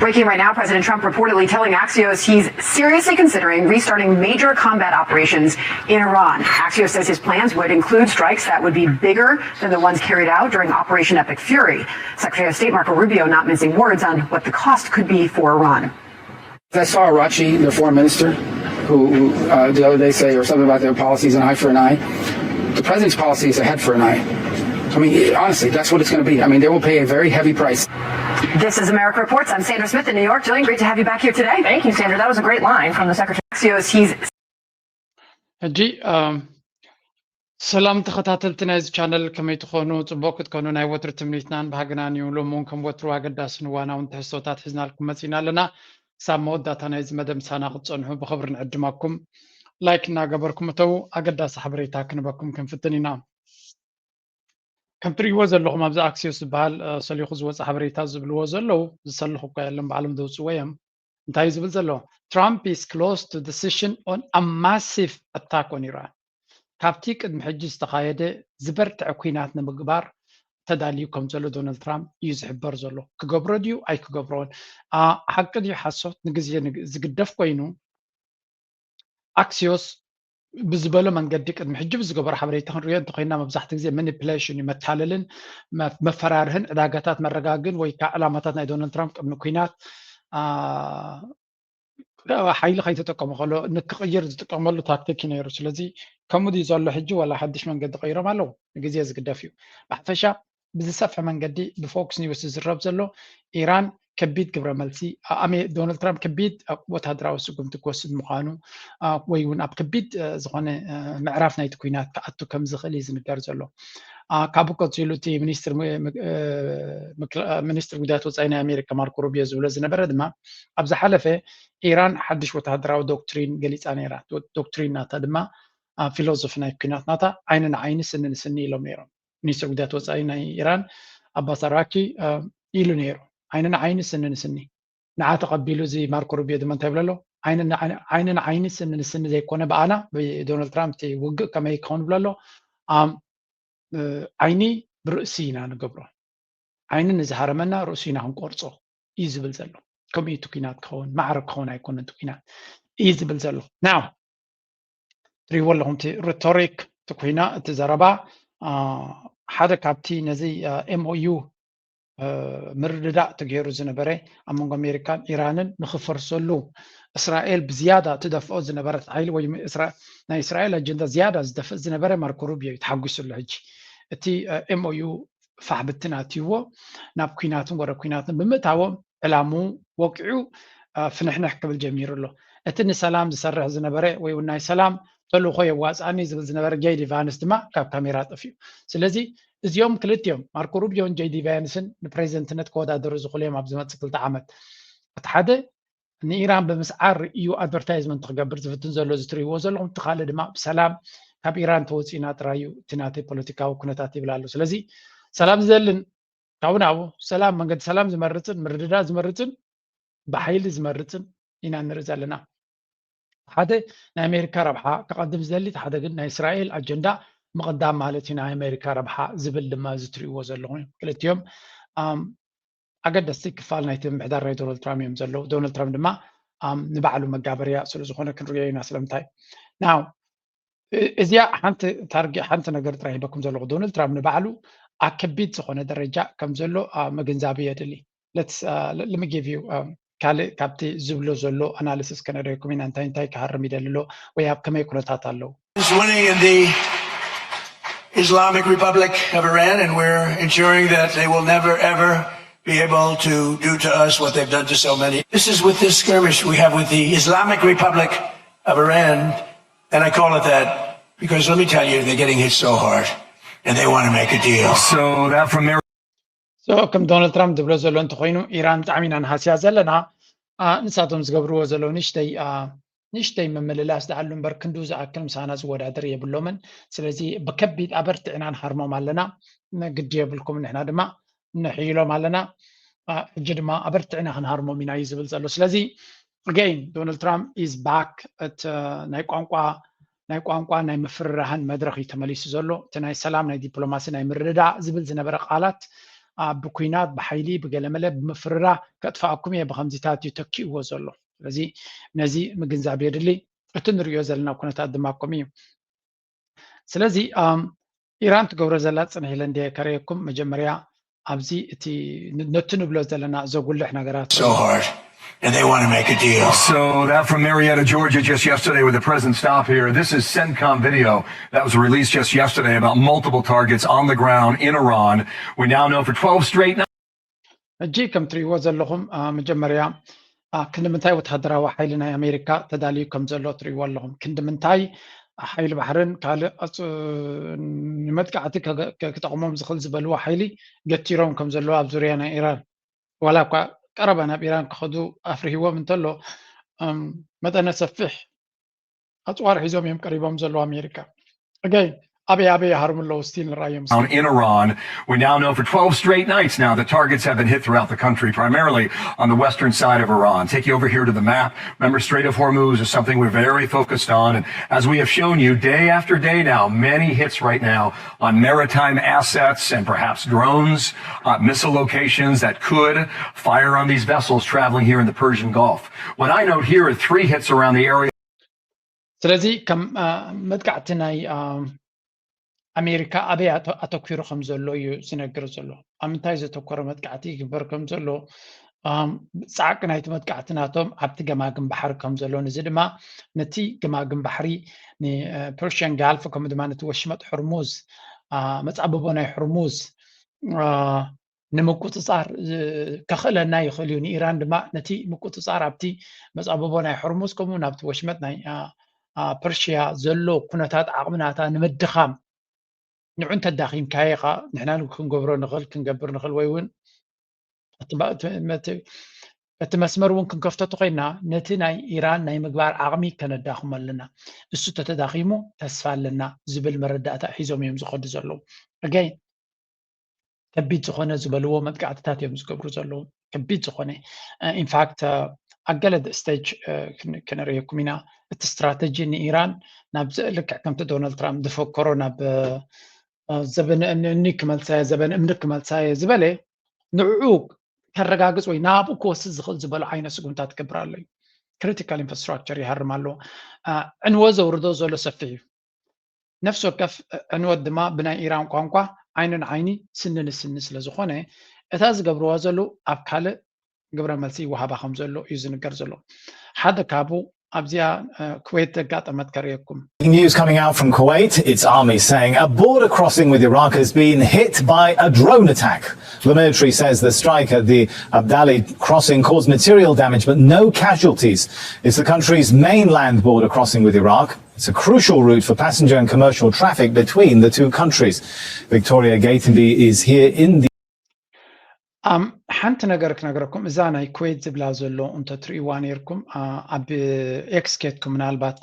Breaking right now, President Trump reportedly telling Axios he's seriously considering restarting major combat operations in Iran. Axios says his plans would include strikes that would be bigger than the ones carried out during Operation Epic Fury. Secretary of State Marco Rubio not mincing words on what the cost could be for Iran. I saw Arachi, the foreign minister, who, who uh, the other day say or something about their policies, an eye for an eye. The president's policy is a head for an eye. I mean, honestly, that's what it's going to be. I mean, they will pay a very heavy price. This is America Reports. I'm Sandra Smith in New York. Jillian, great to have you back here today. Thank you, Sandra. That was a great line from the secretary. Axios, he's ሕጂ ሰላም ተኸታተልቲ ናይዚ ቻነል፣ ከመይ ትኾኑ? ፅቡቅ ክትኮኑ ናይ ወትሪ ትምኒትናን ባህግናን እዩ። ሎም እውን ከም ወትሩ ኣገዳስን እዋናውን ትሕዝቶታት ሒዝናልኩም መፂና ኣለና። ክሳብ መወዳእታ ናይዚ መደብ ምሳና ክትፀንሑ ብኽብሪ ንዕድመኩም። ላይክ እናገበርኩም እተው፣ ኣገዳሲ ሓበሬታ ክንበኩም ክንፍትን ኢና። ከም ትርእይዎ ዘለኹም ኣብዚ ኣክሲዮስ ዝበሃል ሰሊኹ ዝወፀ ሓበሬታ ዝብልዎ ዘለዉ፣ ዝሰልኹ እኳ የለን፣ ባዕሎም ዘውፅዎ እዮም። እንታይ እዩ ዝብል ዘሎ? Trump is close to decision on a massive attack on Iran። ካብቲ ቅድሚ ሕጂ ዝተኻየደ ዝበርትዐ ኲናት ንምግባር ተዳልዩ ከም ዘሎ ዶናልድ ትራምፕ እዩ ዝሕበር ዘሎ። ክገብሮ ድዩ ኣይክገብሮን፣ ሓቂ ድዩ ሓሶት ንግዜ ዝግደፍ ኮይኑ፣ ኣክሲዮስ ብዝበሎ መንገዲ ቅድሚ ሕጂ ብዝገበሮ ሓበሬታ ክንሪኦ እንተኮይና፣ መብዛሕትኡ ግዜ ማኒፕሌሽን እዩ፣ መታለልን መፈራርህን፣ ዕዳጋታት መረጋግን ወይ ከዓ ዕላማታት ናይ ዶናልድ ትራምፕ ቅድሚ ኲናት ሓይሊ ከይተጠቀሙ ከሎ ንክቕይር ዝጥቀመሉ ታክቲክ እዩ ነይሩ። ስለዚ ከምኡ ድዩ ዘሎ ሕጂ፣ ዋላ ሓድሽ መንገዲ ቀይሮም ኣለዉ? ንግዜ ዝግደፍ እዩ። ብሓፈሻ ብዝሰፍሐ መንገዲ ብፎክስ ኒውስ ዝዝረብ ዘሎ፣ ኢራን ከቢድ ግብረ መልሲ፣ ዶናልድ ትራምፕ ከቢድ ወታደራዊ ስጉምቲ ክወስድ ምዃኑ ወይ እውን ኣብ ከቢድ ዝኾነ ምዕራፍ ናይቲ ኩናት ክኣቱ ከም ዝኽእል እዩ ዝንገር ዘሎ። ካብኡ ቀፂሉ እቲ ሚኒስትር ጉዳያት ወፃኢ ናይ ኣሜሪካ ማርኮ ሩቢዮ ዝብሎ ዝነበረ ድማ፣ ኣብ ዝሓለፈ ኢራን ሓድሽ ወታደራዊ ዶክትሪን ገሊፃ ነይራ። ዶክትሪን ናታ ድማ፣ ፊሎዞፊ ናይ ኩናት ናታ ዓይኒ ንዓይኒ ስኒ ንስኒ ኢሎም ነይሮም። ሚኒስትር ጉዳያት ወፃኢ ናይ ኢራን ኣባስ ኣራኪ ኢሉ ነይሩ፣ ዓይኒ ንዓይኒ ስኒ ንስኒ። ንዓ ተቐቢሉ እዚ ማርኮ ሩቢዮ ድማ እንታይ ይብለሎ? ዓይኒ ንዓይኒ ስኒ ንስኒ ዘይኮነ ብኣና ብዶናልድ ትራምፕ እቲ ውግእ ከመይ ክኸውን ይብለሎ? ዓይኒ ብርእሲ ኢና ንገብሮ፣ ዓይኒ ንዝሃረመና ርእሱ ኢና ክንቆርፆ እዩ ዝብል ዘሎ። ከምኡ እቲ ኩናት ክኸውን፣ ማዕረ ክኸውን ኣይኮነን እቲ ኩናት እዩ ዝብል ዘሎ። ናው ትሪእዎ ኣለኹም እቲ ሪቶሪክ፣ እቲ ኩና፣ እቲ ዘረባ ሓደ ካብቲ ነዚ ኤምኦዩ ምርድዳእ ተገይሩ ዝነበረ ኣብ መንጎ ኣሜሪካን ኢራንን ንክፈርሰሉ እስራኤል ብዝያዳ ትደፍኦ ዝነበረት ሓይሊ ወይ ናይ እስራኤል ኣጀንዳ ዝያዳ ዝደፍእ ዝነበረ ማርኮ ሩቢዮ እዩ ተሓጒሱሉ። ሕጂ እቲ ኤምኦዩ ፋሕ ብትን ኣትይዎ ናብ ኩናትን ወረ ኩናትን ብምእታዎም ዕላምኡ ወቂዑ ፍንሕንሕ ክብል ጀሚሩ ኣሎ። እቲ ንሰላም ዝሰርሕ ዝነበረ ወይ እውን ናይ ሰላም ተልእኾ የዋፅኣኒ ዝብል ዝነበረ ጄዲ ቫንስ ድማ ካብ ካሜራ ጠፊኡ። ስለዚ እዚኦም ክልቲኦም ማርኮ ሩቢዮን ጄዲ ቫንስን ንፕሬዚደንትነት ክወዳደሩ ዝኽእሉ እዮም ኣብ ዝመፅእ ክልተ ዓመት። እቲ ሓደ ንኢራን ብምስዓር እዩ ኣድቨርታይዝመንት ክገብር ዝፍትን ዘሎ፣ እዚ ትሪእዎ ዘለኹም። እቲ ካልእ ድማ ብሰላም ካብ ኢራን ተወፂእና ጥራይ እዩ እቲ ናተይ ፖለቲካዊ ኩነታት ይብል ኣሎ። ስለዚ ሰላም ዝደልን ካብኡ ናብኡ ሰላም፣ መንገዲ ሰላም ዝመርፅን ምርድዳእ ዝመርፅን ብሓይሊ ዝመርፅን ኢና ንርኢ ዘለና። ሓደ ናይ ኣሜሪካ ረብሓ ከቐድም ዝደሊ፣ ሓደ ግን ናይ እስራኤል ኣጀንዳ ምቕዳም ማለት እዩ፣ ናይ ኣሜሪካ ረብሓ ዝብል ድማ እዚ ትሪእዎ ዘለኹም እዮም። ክልቲኦም ኣገደስቲ ክፋል ናይቲ ምምሕዳር ናይ ዶናልድ ትራምፕ እዮም ዘለዉ። ዶናልድ ትራምፕ ድማ ንባዕሉ መጋበርያ ስለ ዝኾነ ክንሪኦ ኢና። ስለምንታይ ናው እዚኣ ሓንቲ ታርጌ ሓንቲ ነገር ጥራይ ሂበኩም ዘለኹ፣ ዶናልድ ትራምፕ ንባዕሉ ኣብ ከቢድ ዝኾነ ደረጃ ከም ዘሎ ምግንዛብ የድሊ። ለሚጌቪው ካልእ ካብቲ ዝብሎ ዘሎ ኣናሊሲስ ከነርእየኩም ኢና፣ እንታይ እንታይ ክሃርም ይደሊ ኣሎ ወይ ኣብ ከመይ ኩነታት ኣለዉ። Is winning in the Islamic Republic of Iran, and we're ensuring that they will never ever be able to do to us what they've done to so many. This is with this skirmish we have with the Islamic Republic of Iran, and I call it that because let me tell you, they're getting hit so hard, and they want to make a deal. So that from there. So ከም ዶናልድ ትራምፕ ዝብሎ ዘሎ እንተኮይኑ፣ ኢራን ብጣዕሚ ኢና ንሃስያ ዘለና። ንሳቶም ዝገብርዎ ዘለዉ ንሽተይ ንእሽተይ ምምልላስ ደኣሉ እምበር ክንድኡ ዝኣክል ምሳና ዝወዳደር የብሎምን። ስለዚ ብከቢድ ኣበርቲዕና ንሃርሞም ኣለና፣ ግዲ የብልኩም፣ ንሕና ድማ ንሕይሎም ኣለና። ሕጂ ድማ ኣበርቲዕና ክንሃርሞም ኢና እዩ ዝብል ዘሎ። ስለዚ again ዶናልድ ትራምፕ is back። እቲ ናይ ቋንቋ ናይ ቋንቋ ናይ ምፍርራህን መድረኽ እዩ ተመሊሱ ዘሎ። እቲ ናይ ሰላም ናይ ዲፕሎማሲ ናይ ምርድዳእ ዝብል ዝነበረ ቃላት ብኩናት ብሓይሊ ብገለመለ ብምፍርራ ከጥፋኣኩም እየ ብከምዚታት እዩ ተኪእዎ ዘሎ። ስለዚ ነዚ ምግንዛብ የድሊ። እቲ ንሪኦ ዘለና ኩነታት ድማ ከምኡ እዩ። ስለዚ ኢራን ትገብሮ ዘላ ጽንሕ ኢለ እንደ ከረየኩም መጀመርያ ኣብዚ እቲ ነቲ ንብሎ ዘለና ዘጉልሕ ነገራት so hard and they want to make a deal. So that from Marietta, Georgia, just yesterday with the president stop here. This is CENTCOM video that was released just yesterday about multiple targets on the ground in Iran. We now know for twelve straight nights. ሕጂ ከም ትሪእዎ ዘለኹም መጀመርያ ክንዲ ምንታይ ወተሃደራዊ ሓይሊ ናይ ኣሜሪካ ተዳልዩ ከም ዘሎ ትሪእዎ ኣለኹም። ክንዲ ምንታይ ሓይሊ ባሕርን ካልእ ንመጥቃዕቲ ክጠቕሞም ዝኽእል ዝበልዎ ሓይሊ ገቲሮም ከም ዘለዉ ኣብ ዙርያ ናይ ኢራን ዋላ እኳ ቀረባ ናብ ኢራን ክኸዱ ኣፍርህዎም እንተሎ መጠነ ሰፊሕ ኣፅዋር ሒዞም እዮም ቀሪቦም ዘለዉ ኣሜሪካ። ኣገይ ኣበይ ኣበይ ይሃርሙ ኣለዉ ስቲል ንራዮም። In Iran, we now know for twelve straight nights now that targets have been hit throughout the country, primarily on the western side of Iran. Taking over here to the map, remember Strait of Hormuz is something we're very focused on. And as we have shown you day after day now, many hits right now on maritime assets and perhaps drones, uh, missile locations that could fire on these vessels traveling here in the Persian Gulf. What I note here are three hits around the area. ስለዚ ከም መጥቃዕቲ ናይ ኣሜሪካ ኣበይ ኣተኪሩ ከም ዘሎ እዩ ዝነግር ዘሎ። ኣብ ምንታይ ዘተኮረ መጥቃዕቲ ይግበር ከም ዘሎ፣ ፃዕቂ ናይቲ መጥቃዕቲ ናቶም ኣብቲ ገማግም ባሕሪ ከም ዘሎ፣ ንዚ ድማ ነቲ ገማግም ባሕሪ ንፐርሽያን ጋልፍ ከምኡ ድማ ነቲ ወሽመጥ ሕርሙዝ መፃብቦ ናይ ሕርሙዝ ንምቁፅፃር ከኽእለና ይኽእል እዩ። ንኢራን ድማ ነቲ ምቁፅፃር ኣብቲ መፃብቦ ናይ ሕርሙዝ ከምኡ ናብቲ ወሽመጥ ናይ ፐርሽያ ዘሎ ኩነታት ዓቕሚ ናታ ንምድኻም ንዑ እንተዳኺምካዮ ኢኻ ንሕና ክንገብሮ ንኽእል ክንገብር ንኽእል ወይ እውን እቲ መስመር እውን ክንከፍቶ ተኮይና ነቲ ናይ ኢራን ናይ ምግባር ዓቕሚ ከነዳኽሞ ኣለና። እሱ ተተዳኺሙ ተስፋ ኣለና ዝብል መረዳእታ ሒዞም እዮም ዝኸዱ ዘለዉ። ኣገይ ከቢድ ዝኾነ ዝበልዎ መጥቃዕትታት እዮም ዝገብሩ ዘለዉ። ከቢድ ዝኾነ ኢንፋክት ኣብ ገለ ስቴጅ ክነርእየኩም ኢና። እቲ ስትራተጂ ንኢራን ናብ ልክዕ ከምቲ ዶናልድ ትራምፕ ዝፈከሮ ናብ ዘበን እምኒ ክመልሳየ ዘበን እምኒ ክመልሳየ ዝበለ ንዕኡ ከረጋግፅ ወይ ናብኡ ክወስድ ዝኽእል ዝበሎ ዓይነት ስጉምታት ክገብር ኣሎ እዩ። ክሪቲካል ኢንፍራስትራክቸር ይሃርም ኣሎ። ዕንወ ዘውርዶ ዘሎ ሰፊሕ እዩ። ነፍሲ ወከፍ ዕንወት ድማ ብናይ ኢራን ቋንቋ ዓይኒ ንዓይኒ ስኒ ንስኒ ስለ ዝኾነ እታ ዝገብርዎ ዘለዉ ኣብ ካልእ ግብረ መልሲ ይወሃባ ከም ዘሎ እዩ ዝንገር ዘሎ። ሓደ ካብኡ ኣብዚኣ ኩዌት ዘጋጠመት ከርእየኩም። News coming out from Kuwait, its army saying a border crossing with Iraq has been hit by a drone attack. The military says the strike at the Abdali crossing caused material damage but no casualties. It's the country's main land border crossing with Iraq. It's a crucial route for passenger and commercial traffic between the two countries. Victoria Gatenby is here in the ኣም ሓንቲ ነገር ክነግረኩም፣ እዛ ናይ ኩዌት ዝብላ ዘሎ እንተትርእይዋ ነይርኩም ኣብ ኤክስ ኬድኩም ምናልባት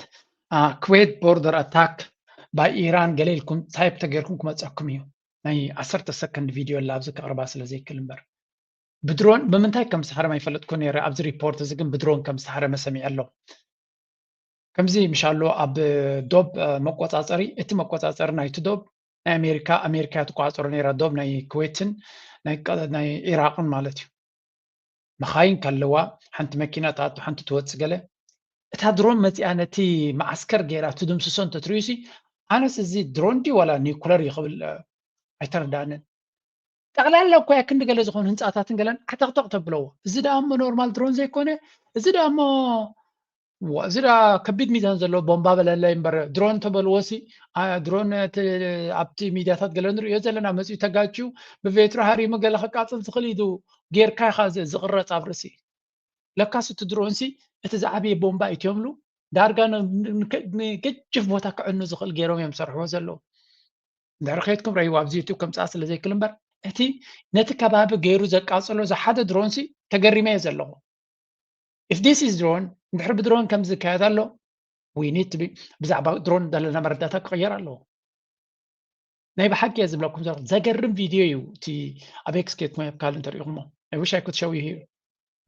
ኩዌት ቦርደር ኣታክ ባይ ኢራን ገለ ኢልኩም ታይፕ ተገይርኩም ክመፀኩም እዩ። ናይ ዓሰርተ ሰከንድ ቪድዮ ኣላ ኣብዚ ከቕርባ ስለ ዘይክል እምበር ብድሮን ብምንታይ ከም ዝተሃረመ ኣይፈለጥኩ ነይረ። ኣብዚ ሪፖርት እዚ ግን ብድሮን ከም ዝተሃረመ ሰሚዐ ኣለኹ። ከምዚ ምሻሎ ኣብ ዶብ መቆፃፀሪ እቲ መቆፃፀሪ ናይቲ ዶብ ናይ ኣሜሪካ ኣሜሪካ ትቆፃፀሮ ነይራ ዶብ ናይ ኩዌትን ናይ ኢራቅን ማለት እዩ። መኻይን ከለዋ ሓንቲ መኪና ትኣቱ ሓንቲ ትወፅእ ገለ እታ ድሮን መፂኣ ነቲ መዓስከር ገይራ ትድምስሶ እንተትርእዩ ሲ ኣነስ እዚ ድሮን ድዩ ዋላ ኒኩለር እዩ ክብል ኣይተረዳእንን። ጠቕላላ እኮ እያ ክንዲ ገለ ዝኾኑ ህንፃታትን ገለን ዓተቕተቕ ተብለዎ። እዚ ደኣ እሞ ኖርማል ድሮን ዘይኮነ፣ እዚ ደኣ እሞ ዋ፣ እዚ ደኣ ከቢድ ሚዛን ዘለዎ ቦምባ በለለይ እምበር ድሮን ተበልዎ ሲ አ፣ ድሮን እቲ ኣብቲ ሚድያታት ገለ ንርእዮ ዘለና መፂኡ ተጋጭዩ ብቬትሮ ሃሪሙ ገለ ከቃፅል ዝኽእል ኢዱ ጌርካ ኢኻ ዝ- ዝቕረፅ ኣብ ርእሲ። ለካስ እቲ ድሮን ሲ እቲ ዝዓበየ ቦምባ ኢትዮምሉ ዳርጋ ን- ን- ንገጅፍ ቦታ ክዕኑ ዝኽእል ገይሮም እዮም ዝሰርሕዎ ዘለዉ። እንድሕሪ ከይድኩም ረእይዎ ኣብዚ ዩቱብ ከምፅኣ ስለ ዘይክል እምበር እቲ ነቲ ከባቢ ገይሩ ዘቃፀሎ እዚ ሓደ ድሮን ሲ ተገሪመ እየ ዘለኹ። If this is drone እንድሕሪ ብድሮን ከምዚ ዝካየድ ኣሎ we need to be ብዛዕባ ድሮን ዘለና መረዳእታ ክቕየር ኣለዎ። ናይ ብሓቂ እየ ዝብለኩም ዘለኹ ዘገርም ቪድዮ እዩ እቲ ኣብ ኤክስ ኬድኩም ኣብ ካልእ እንተሪኢኹሞ I wish I could show you here።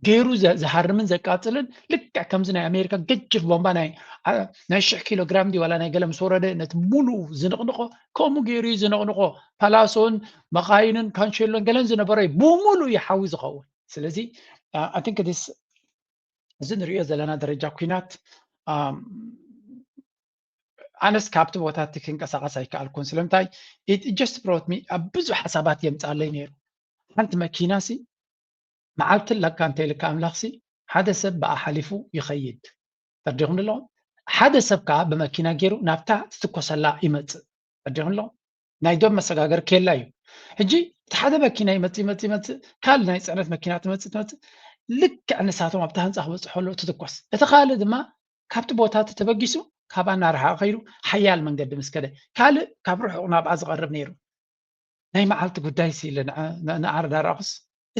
ገይሩ ዝሃርምን ዘቃፅልን፣ ልክዕ ከምዚ ናይ ኣሜሪካ ገጅፍ ቦምባ ናይ ሽሕ ኪሎ ግራም ድዩ ዋላ ናይ ገለ ምስ ወረደ ነቲ ሙሉ ዝንቕንቆ፣ ከምኡ ገይሩ እዩ ዝንቕንቆ። ፓላሶን መኻይንን ካንሸሎን ገለን ዝነበረ እዩ ብሙሉ እዩ ሓዊ ዝኸውን። ስለዚ ኣይ ቲንክ ዲስ እዚ ንሪኦ ዘለና ደረጃ ኩናት ኣነስ ካብቲ ቦታ እቲ ክንቀሳቐስ ኣይከኣልኩን። ስለምንታይ? It just brought me ኣብ ብዙሕ ሓሳባት የምፅኣለይ ነይሩ። ሓንቲ መኪና ሲ መዓልቲ ኣለካ እንተይልካ ኣምላኽ ሲ ሓደ ሰብ ብኣ ሓሊፉ ይኸይድ። ተርዲኹም ኣለኹም? ሓደ ሰብ ከዓ ብመኪና ገይሩ ናብታ ትትኮሰላ ይመፅእ። ተርዲኹም ኣለኹም? ናይ ዶብ መሰጋገር ኬላ እዩ። ሕጂ እቲ ሓደ መኪና ይመፅእ ይመፅእ ይመፅእ፣ ካልእ ናይ ፅዕነት መኪና ትመፅእ ትመፅእ፣ ልክዕ ንሳቶም ኣብታ ህንፃ ክበፅሑ ከለዉ ትትኮስ። እቲ ካልእ ድማ ካብቲ ቦታ እቲ ተበጊሱ ካብኣ እናረሓቐ ከይዱ ሓያል መንገዲ ምስ ከደ ካልእ ካብ ርሑቕ ናብኣ ዝቐርብ ነይሩ። ናይ መዓልቲ ጉዳይ ሲ ኢለ ንዓ ዳራኹስ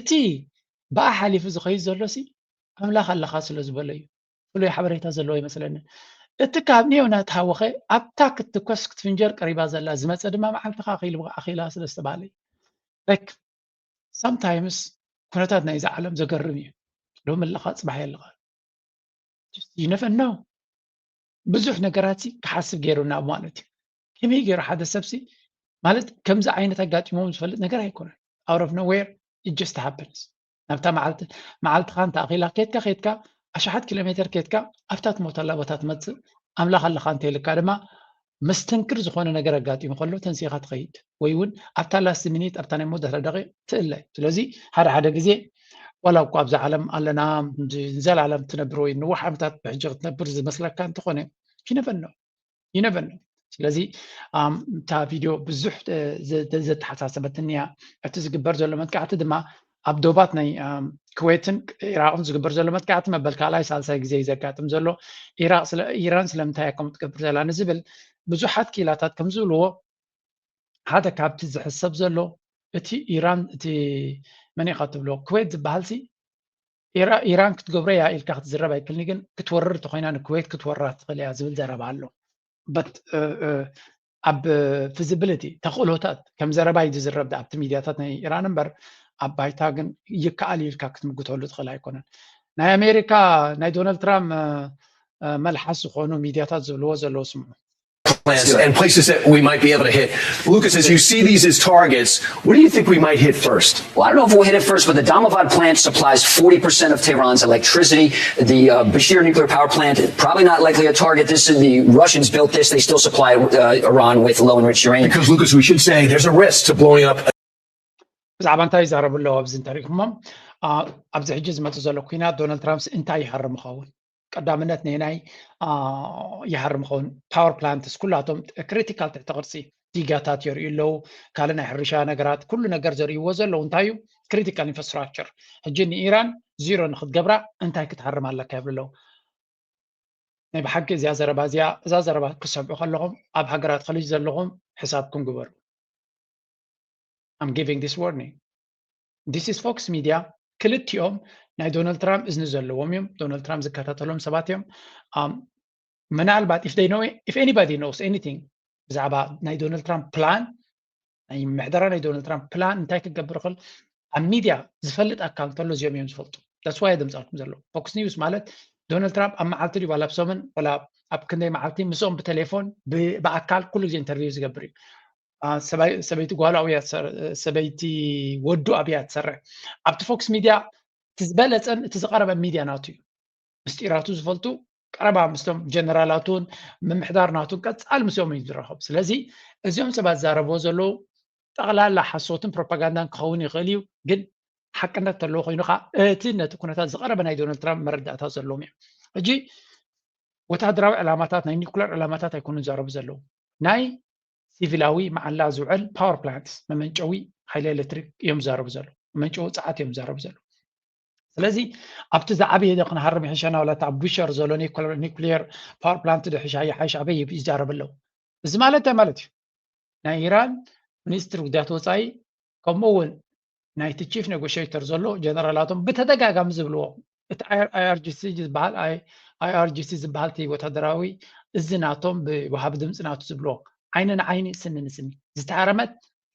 እቲ ብኣ ሓሊፉ ዝኸይድ ዘሎ ሲ ኣምላኽ ኣለኻ ስለ ዝበሎ እዩ። ፍሉይ ሓበሬታ ዘለዎ ይመስለኒ። እቲ ካብ ኒዮ እናተሃወኸ ኣብታ ክትትኮስ ክትፍንጀር ቀሪባ ዘላ ዝመፀ ድማ መዓልትኻ ኣኺላ ስለ ዝተባህለ እዩ። Like sometimes ኩነታት ናይዛ ዓለም ዘገርም እዩ። ሎሚ ኣለኻ ፅባሕ የለኻ። You never know። ብዙሕ ነገራት ሲ ክሓስብ ገይሩና ማለት እዩ። ከመይ ገይሩ ሓደ ሰብ ሲ ማለት ከምዚ ዓይነት ኣጋጢሞም ዝፈልጥ ነገር ኣይኮነን። Out of nowhere it just happens። ናብታ መዓልቲ መዓልትኻ እንተ ኣኺላ ኬድካ ኬድካ ኣሽሓት ኪሎ ሜትር ኬድካ ኣብታ ትሞተላ ቦታ ትመፅእ ኣምላኽ ኣለኻ እንተይልካ ድማ መስተንክር ዝኾነ ነገር ኣጋጢሙ ከሎ ተንሲኻ ትኸይድ ወይ እውን ኣብታ last minute ኣብታ ናይ መወዳእታ ደቂቕ ትእለ። ስለዚ ሓደ ሓደ ግዜ ዋላ እኳ ኣብዛ ዓለም ኣለና ንዘላለም ትነብር ወይ ንነዊሕ ዓመታት ብሕጂ ክትነብር ዝመስለካ እንተኾነ you never know። ስለዚ እታ ቪድዮ ብዙሕ ዘተሓሳሰበትኒ እያ። እቲ ዝግበር ዘሎ መጥቃዕቲ ድማ ኣብ ዶባት ናይ ኩዌትን ኢራቅን ዝግበር ዘሎ መጥቃዕቲ መበል ካልኣይ ሳልሳይ ግዜ እዩ ዘጋጥም ዘሎ። ኢራን ስለምንታይ እያ ከምኡ ትገብር ዘላ ንዝብል ብዙሓት ክኢላታት ከም ዝብልዎ ሓደ ካብቲ ዝሕሰብ ዘሎ እቲ ኢራን እቲ መን ኢኻ ትብሎ ኩዌት ዝበሃል ሲ ኢራን ክትገብሮ እያ ኢልካ ክትዝረብ ኣይክልኒ፣ ግን ክትወርር እንተኮይና ንኩዌት ክትወራ ትኽእል እያ ዝብል ዘረባ ኣሎ። ኣብ ፊዚቢሊቲ ተኽእሎታት ከም ዘረባ እዩ ዝዝረብ ኣብቲ ሚድያታት ናይ ኢራን እምበር ኣብ ባይታ ግን ይከኣል እዩ ኢልካ ክትምግተሉ ትኽእል ኣይኮነን። ናይ ኣሜሪካ ናይ ዶናልድ ትራምፕ መልሓስ ዝኾኑ ሚድያታት ዝብልዎ ዘለዉ ስምዑ። plants and places that we might be able to hit. Lucas, as you see these as targets, what do you think we might hit first? Well, I don't know if we'll hit it first, but the Damavad plant supplies forty percent of Tehran's electricity. The uh, Bashir nuclear power plant, probably not likely a target. This is the Russians built this. They still supply uh, Iran with low enriched uranium. Because, Lucas, we should say there's a risk to blowing up. ብዛዕባ እንታይ ይዛረቡ ኣለዉ ኣብዚ እንተሪእኩሞም ኣብዚ ሕጂ ዝመፁ ዘሎ ኩናት ዶናልድ ትራምፕስ እንታይ ይሃርም ይኸውን? ቀዳምነት ነናይ ይሃርም ኸውን power plants ኩላቶም critical ትሕቲ ቅርፂ ዲጋታት የርእዩ ኣለዉ። ካልእ ናይ ሕርሻ ነገራት ኩሉ ነገር ዘርእይዎ ዘለዉ እንታይ እዩ? Critical infrastructure። ሕጂ ንኢራን ዚሮ ንክትገብራ እንታይ ክትሃርም ኣለካ ይብሉ ኣለዉ። ናይ ብሓቂ እዚኣ ዘረባ እዚኣ እዛ ዘረባ ክትሰምዑ ከለኹም ኣብ ሃገራት ኸሊጅ ዘለኹም ሕሳብኩም ግበሩ። I'm giving this warning. This is Fox Media። ክልቲኦም ናይ ዶናልድ ትራምፕ እዝኒ ዘለዎም እዮም። ዶናልድ ትራምፕ ዝከታተሎም ሰባት እዮም። ምናልባት if they know if anybody knows anything ብዛዕባ ናይ ዶናልድ ትራምፕ ፕላን ናይ ምሕደራ ናይ ዶናልድ ትራምፕ ፕላን እንታይ ክገብር ይኽእል ኣብ ሚድያ ዝፈልጥ ኣካል እንተሎ እዚኦም እዮም ዝፈልጡ። That's why ድምፃልኩም ዘሎ Fox News ማለት ዶናልድ ትራምፕ ኣብ መዓልቲ ድዩ ዋላ ኣብ ሰሙን ዋላ ኣብ ክንደይ መዓልቲ ምስኦም ብቴሌፎን ብኣካል ኩሉ ግዜ ኢንተርቪው ዝገብር እዩ። ሰበይቲ ጓሉ ኣብያ ሰበይቲ ወዱ ኣብያ ትሰርሕ ኣብቲ ፎክስ ሚድያ እቲ ዝበለፀን እቲ ዝቀረበ ሚድያ ናቱ እዩ። ምስጢራቱ ዝፈልጡ ቀረባ ምስቶም ጀነራላቱን ምምሕዳር ናቱን ቀፃል ምስኦም እዩ ዝራኸብ። ስለዚ እዚኦም ሰባት ዝዛረብዎ ዘለዉ ጠቕላላ ሓሶትን ፕሮፓጋንዳን ክኸውን ይኽእል እዩ፣ ግን ሓቅነት ተለዎ ኮይኑ ከዓ እቲ ነቲ ኩነታት ዝቀረበ ናይ ዶናልድ ትራምፕ መረዳእታ ዘለዎም እዮም። ሕጂ ወታደራዊ ዕላማታት ናይ ኒኩለር ዕላማታት ኣይኮኑን ዝዛረቡ ዘለዉ ናይ ሲቪላዊ መዓላ ዝውዕል power plants መመንጨዊ ሓይሊ ኤሌክትሪክ እዮም ዝዛረቡ ዘለዉ። መመንጨዊ ፀዓት እዮም ዝዛረቡ ዘለዉ። ስለዚ ኣብቲ ዝዓበየ ዶ ክንሃርም ይሕሸና ዋላ እቲ ኣብ ቡሸር ዘሎ ኒኩሌር ፓወር ፕላንት ዶ ይሓይሽ ኣበይ ይዛረቡ ኣለዉ። እዚ ማለት እንታይ ማለት እዩ? ናይ ኢራን ሚኒስትር ጉዳያት ወፃኢ ከምኡ እውን ናይቲ ቺፍ ኔጎሽተር ዘሎ ጀነራላቶም ብተደጋጋሚ ዝብልዎ እቲ ኣይኣርጂሲ ዝበሃል ኣይኣርጂሲ ዝበሃል እቲ ወታደራዊ እዚ ናቶም ብወሃቢ ድምፂ ናቱ ዝብልዎ ዓይኒ ንዓይኒ ስኒ ንስኒ ዝተሃረመት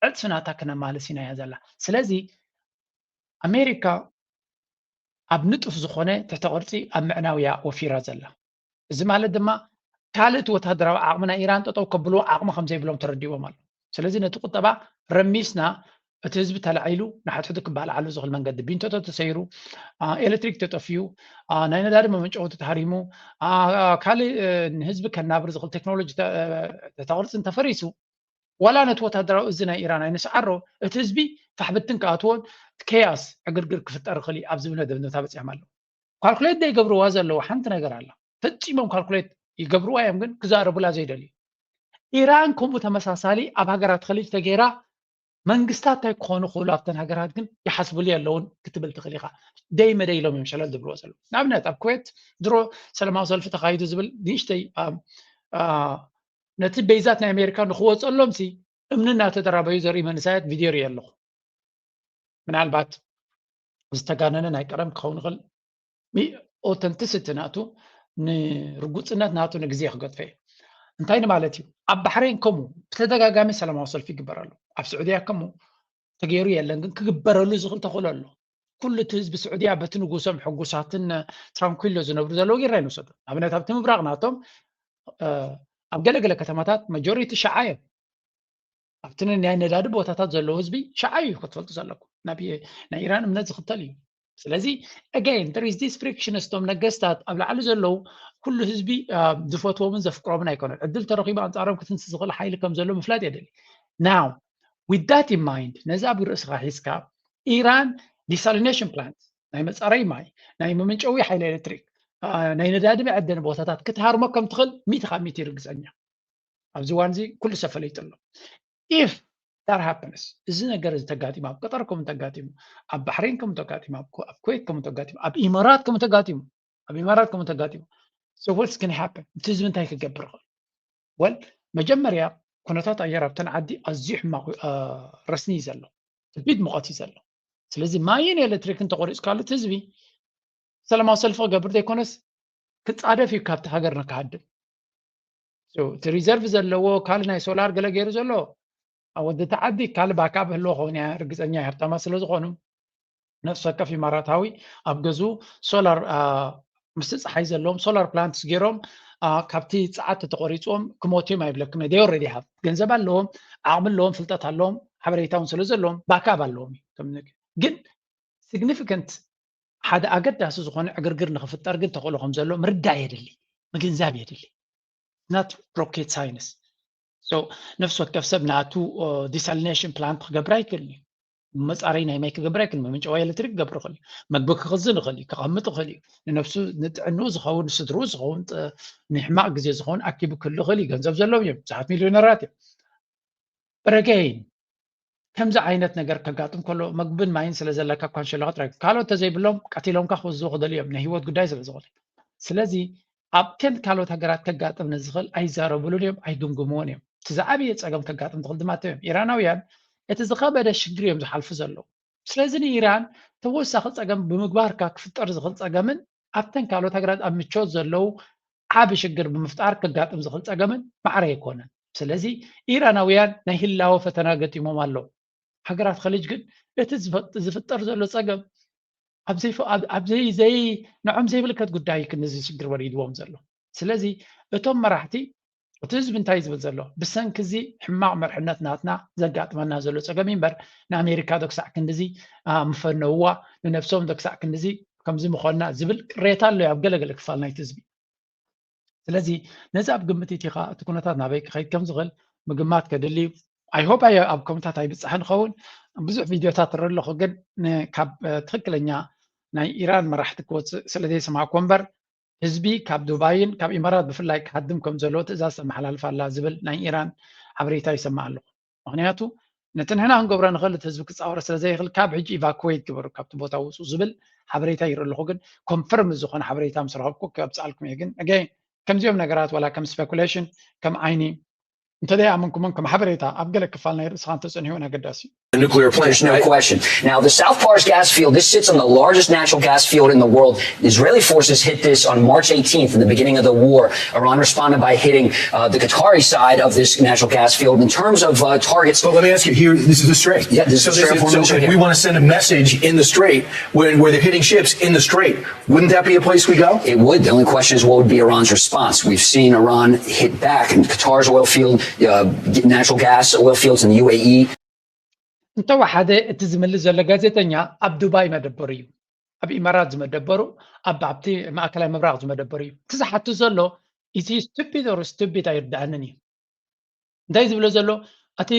ዕፅፊ ናታ ክነማልስ ኢና እያ ዘላ። ስለዚ ኣሜሪካ ኣብ ንጡፍ ዝኾነ ትሕተ ቅርጺ ኣብ ምዕናው እያ ወፊራ ዘላ። እዚ ማለት ድማ ካልእ እቲ ወታደራዊ ዓቕሚ ናይ ኢራን ጠጠው ከብልዎ ዓቕሚ ከም ዘይብሎም ተረዲዎም ኣሎ። ስለዚ ነቲ ቁጠባ ረሚስና እቲ ህዝቢ ተላዒሉ ንሓድሕዱ ክባላዓሉ ዝኽእል መንገዲ ቢንቶ ተተሰይሩ፣ ኤሌክትሪክ ተጠፍዩ፣ ናይ ነዳዲ መመንጨዊ ተታሃሪሙ፣ ካልእ ንህዝቢ ከናብር ዝኽእል ቴክኖሎጂ ተተቕርፂ እንተፈሪሱ ዋላ ነቲ ወታደራዊ እዚ ናይ ኢራን ኣይንስዓሮ፣ እቲ ህዝቢ ፋሕብትን ክኣትዎን ኬያስ ዕግርግር ክፍጠር ይኽእል ኣብ ዝብል መደምደምታ በፂሖም ኣለዉ። ካልኩሌት ዘይገብርዋ ዘለዉ ሓንቲ ነገር ኣላ። ፈፂሞም ካልኩሌት ይገብርዋ እዮም፣ ግን ክዛረቡላ ዘይደልዩ። ኢራን ከምኡ ተመሳሳሊ ኣብ ሃገራት ኸሊጅ ተገይራ መንግስታት እንታይ ክኾኑ ክኽእሉ ኣብተን ሃገራት ግን ይሓስብሉ የለውን ክትብል ትኽእል ኢኻ። ደይ መደይ ኢሎም እዮም ሸለል ዝብልዎ ዘለዉ። ንኣብነት ኣብ ኩዌት ድሮ ሰላማዊ ሰልፊ ተኻይዱ ዝብል ንእሽተይ ነቲ ቤዛት ናይ ኣሜሪካ ንክወፀሎም ሲ እምኒ እናተደራበዩ ዘርኢ መንእሰያት ቪድዮ ርኢ ኣለኹ። ምናልባት ዝተጋነነ ናይ ቀደም ክኸውን ይኽእል። ኦተንቲሲቲ ናቱ ንርጉፅነት ናቱ ንግዜ ክገጥፈ እዩ። እንታይ ንማለት እዩ? ኣብ ባሕሬን ከምኡ ብተደጋጋሚ ሰላማዊ ሰልፊ ይግበር ኣሎ። ኣብ ስዑድያ ከምኡ ተገይሩ የለን፣ ግን ክግበረሉ ዝኽእል ተኽእሎ ኣሎ። ኩሉ እቲ ህዝቢ ስዑድያ በቲ ንጉሶም ሕጉሳትን ትራንኩሎ ዝነብሩ ዘለዉ ጌርና ይንወሰዶ። ኣብነት ኣብቲ ምብራቕ ናቶም ኣብ ገለገለ ከተማታት መጆሪቲ ሸዓ እዮም። ኣብቲ ናይ ነዳዲ ቦታታት ዘለዎ ህዝቢ ሸዓ እዩ ክትፈልጡ ዘለኩም። ናይ ኢራን እምነት ዝኽተል እዩ። ስለዚ again there is this friction። እቶም ነገስታት ኣብ ላዕሊ ዘለዉ ኩሉ ህዝቢ ዝፈትዎምን ዘፍቅሮምን ኣይኮነን። ዕድል ተረኺቡ ኣንፃሮም ክትንስ ዝኽእል ሓይሊ ከም ዘሎ ምፍላጥ የደሊ። Now with that in mind ነዚ ኣብ ርእስኻ ሒዝካ ኢራን desalination plant ናይ መፃረይ ማይ፣ ናይ መመንጨዊ ሓይሊ ኤሌክትሪክ፣ ናይ ነዳዲ መዐደኒ ቦታታት ክትሃርሞ ከም ትኽእል ሚእቲ ካብ ሚእቲ ርግፀኛ። ኣብዚ እዋን እዚ ኩሉ ሰብ ፈለይጡ ኣሎ። If that happens እዚ ነገር እዚ ተጋጢሙ፣ ኣብ ቀጠር ከም ተጋጢሙ፣ ኣብ ባሕሬን ከም ተጋጢሙ፣ ኣብ ኩዌት ከም ተጋጢሙ፣ ኣብ ኢማራት ከም ተጋጢሙ፣ ኣብ ኢማራት ከም ተጋጢሙ so what's gonna happen? እቲ ህዝቢ እንታይ ክገብር ይኽእል? ወል መጀመርያ ኩነታት ኣየር ኣብተን ዓዲ ኣዝዩ ሕማቕ ረስኒ እዩ ዘሎ፣ ከቢድ ሙቐት እዩ ዘሎ። ስለዚ ማይን ኤሌክትሪክን ተቆሪፅካሉ እቲ ህዝቢ ሰላማዊ ሰልፊ ክገብር ዘይኮነስ ክፃደፍ እዩ ካብቲ ሃገር ንክሃድም። እቲ ሪዘርቭ ዘለዎ ካልእ ናይ ሶላር ገለ ገይሩ ዘሎ ወዲ ተዓዲ ካልእ ባካብ ህልዎ ከውን እያ ርግፀኛ ሃብታማ ስለ ዝኾኑ ነፍሲ ወከፍ ኢማራታዊ ኣብ ገዝኡ ሶላር ምስቲ ፀሓይ ዘለዎም ሶላር ፕላንትስ ገይሮም ካብቲ ፀዓት ተተቆሪፅዎም ክሞቱ እዮም ኣይብለኩም። They already have ገንዘብ ኣለዎም፣ ዓቕሚ ኣለዎም፣ ፍልጠት ኣለዎም፣ ሓበሬታ እውን ስለ ዘለዎም ባካብ ኣለዎም እዩ። ግን ሲግኒፊካንት ሓደ ኣገዳሲ ዝኾነ ዕግርግር ንክፍጠር ግን ተኽእሎ ከም ዘሎ ምርዳእ የድሊ፣ ምግንዛብ የድሊ። Not rocket science። ነፍሲ ወከፍ ሰብ ናቱ desalination plant ክገብር ኣይክእልን እዩ። መፃረይ ናይ ማይ ክገብር ኣይክእልን፣ መመንጨዊ ኤሌክትሪክ ክገብር ይኽእል እዩ፣ መግቢ ክኽዝን ይኽእል እዩ፣ ከቐምጥ ይኽእል እዩ፣ ንነፍሱ ንጥዕንኡ ዝኸውን ንስድርኡ ዝኸውን ንሕማቕ ግዜ ዝኸውን ኣኪቡ ክህሉ ይኽእል እዩ። ገንዘብ ዘለዎም እዮም፣ ብዙሓት ሚሊዮነራት እዮም። But again ከምዚ ዓይነት ነገር ከጋጥም ከሎ መግብን ማይን ስለ ዘለካ እኳ ንሸለኻ ጥራይ ካልኦት ተዘይብሎም ቀቲሎምካ ክወስድዎ ክደልዩ እዮም፣ ናይ ህይወት ጉዳይ ስለ ዝኾነ። ስለዚ ኣብተን ካልኦት ሃገራት ከጋጥም ንዝኽእል ኣይዛረብሉን እዮም፣ ኣይግምግምዎን እዮም። እቲ ዝዓበየ ፀገም ከጋጥም ዝኽእል ድማ እዮም ኢራናውያን እቲ ዝኸበደ ሽግር እዮም ዝሓልፉ ዘለዉ። ስለዚ ንኢራን ተወሳኺ ፀገም ብምግባርካ ክፍጠር ዝኽእል ፀገምን ኣብተን ካልኦት ሃገራት ኣብ ምቾት ዘለዉ ዓቢ ሽግር ብምፍጣር ከጋጥም ዝኽእል ፀገምን ማዕረ ኣይኮነን። ስለዚ ኢራናውያን ናይ ህላወ ፈተና ገጢሞም ኣለዉ። ሃገራት ኸሊጅ ግን እቲ ዝፍጠር ዘሎ ፀገም ኣብ ዘይንዖም ዘይምልከት ጉዳይ ክንዚ ሽግር ወሪድዎም ዘሎ። ስለዚ እቶም መራሕቲ እቲ ህዝቢ እንታይ ዝብል ዘሎ ብሰንኪ እዚ ሕማቕ መርሕነት ናትና ዘጋጥመና ዘሎ ፀገም እምበር ንኣሜሪካ ዶ ክሳዕ ክንድዚ ምፈነውዋ ንነብሶም ዶ ክሳዕ ክንድዚ ከምዚ ምኾንና ዝብል ቅሬታ ኣሎ ኣብ ገለገለ ክፋል ናይቲ ህዝቢ። ስለዚ ነዚ ኣብ ግምት እቲኻ እቲ ኩነታት ናበይ ክኸይድ ከም ዝኽእል ምግማት ከድሊ። I hope ኣብ ኮምታት ኣይብፅሕን ኸውን ብዙሕ ቪድዮታት ትርኢ ኣለኹ፣ ግን ካብ ትኽክለኛ ናይ ኢራን መራሕቲ ክወፅእ ስለ ዘይሰማዕኩ እምበር ህዝቢ ካብ ዱባይን ካብ ኢማራት ብፍላይ ክሃድም ከም ዘለዎ ትእዛዝ ተመሓላልፍ ኣላ ዝብል ናይ ኢራን ሓበሬታ ይሰማዕ ኣለኹ። ምክንያቱ ነቲ ንሕና ክንገብሮ ንኽእል እቲ ህዝቢ ክፃወሮ ስለ ዘይኽእል ካብ ሕጂ ኢቫኩዌት ግበሩ ካብቲ ቦታ ውፁ ዝብል ሓበሬታ ይርኢ ኣለኹ። ግን ኮንፈርም ዝኾነ ሓበሬታ ምስ ረኸብኩ ከብፅኣልኩም እየ። ግን ኣገይን ከምዚኦም ነገራት ዋላ ከም ስፔኩሌሽን ከም ዓይኒ እንተዘይኣመንኩሞን ከም ሓበሬታ ኣብ ገለ ክፋል ናይ ርእስኻ እንተፀኒሑን ኣገዳሲ እዩ። a nuclear plant. There's no question. Now, the South Pars gas field, this sits on the largest natural gas field in the world. Israeli forces hit this on March eighteenth, in the beginning of the war. Iran responded by hitting uh, the Qatari side of this natural gas field. In terms of uh, targets, But let me ask you here, this is the strait. Yeah, this is so the strait of so Hormuz right if we here. want to send a message in the strait when where they're hitting ships in the strait, wouldn't that be a place we go? It would. The only question is what would be Iran's response. We've seen Iran hit back in Qatar's oil field, uh, natural gas oil fields in the U A E. እንተወሓደ እቲ ዝምልስ ዘሎ ጋዜጠኛ ኣብ ዱባይ መደበሩ እዩ። ኣብ ኢማራት ዝመደበሩ ኣብ ኣብቲ ማእከላይ ምብራቕ ዝመደበሩ እዩ። እቲ ዝሓቱ ዘሎ is he stupid or stupid ኣይርድኣንን እዩ። እንታይ ዝብሎ ዘሎ እቲ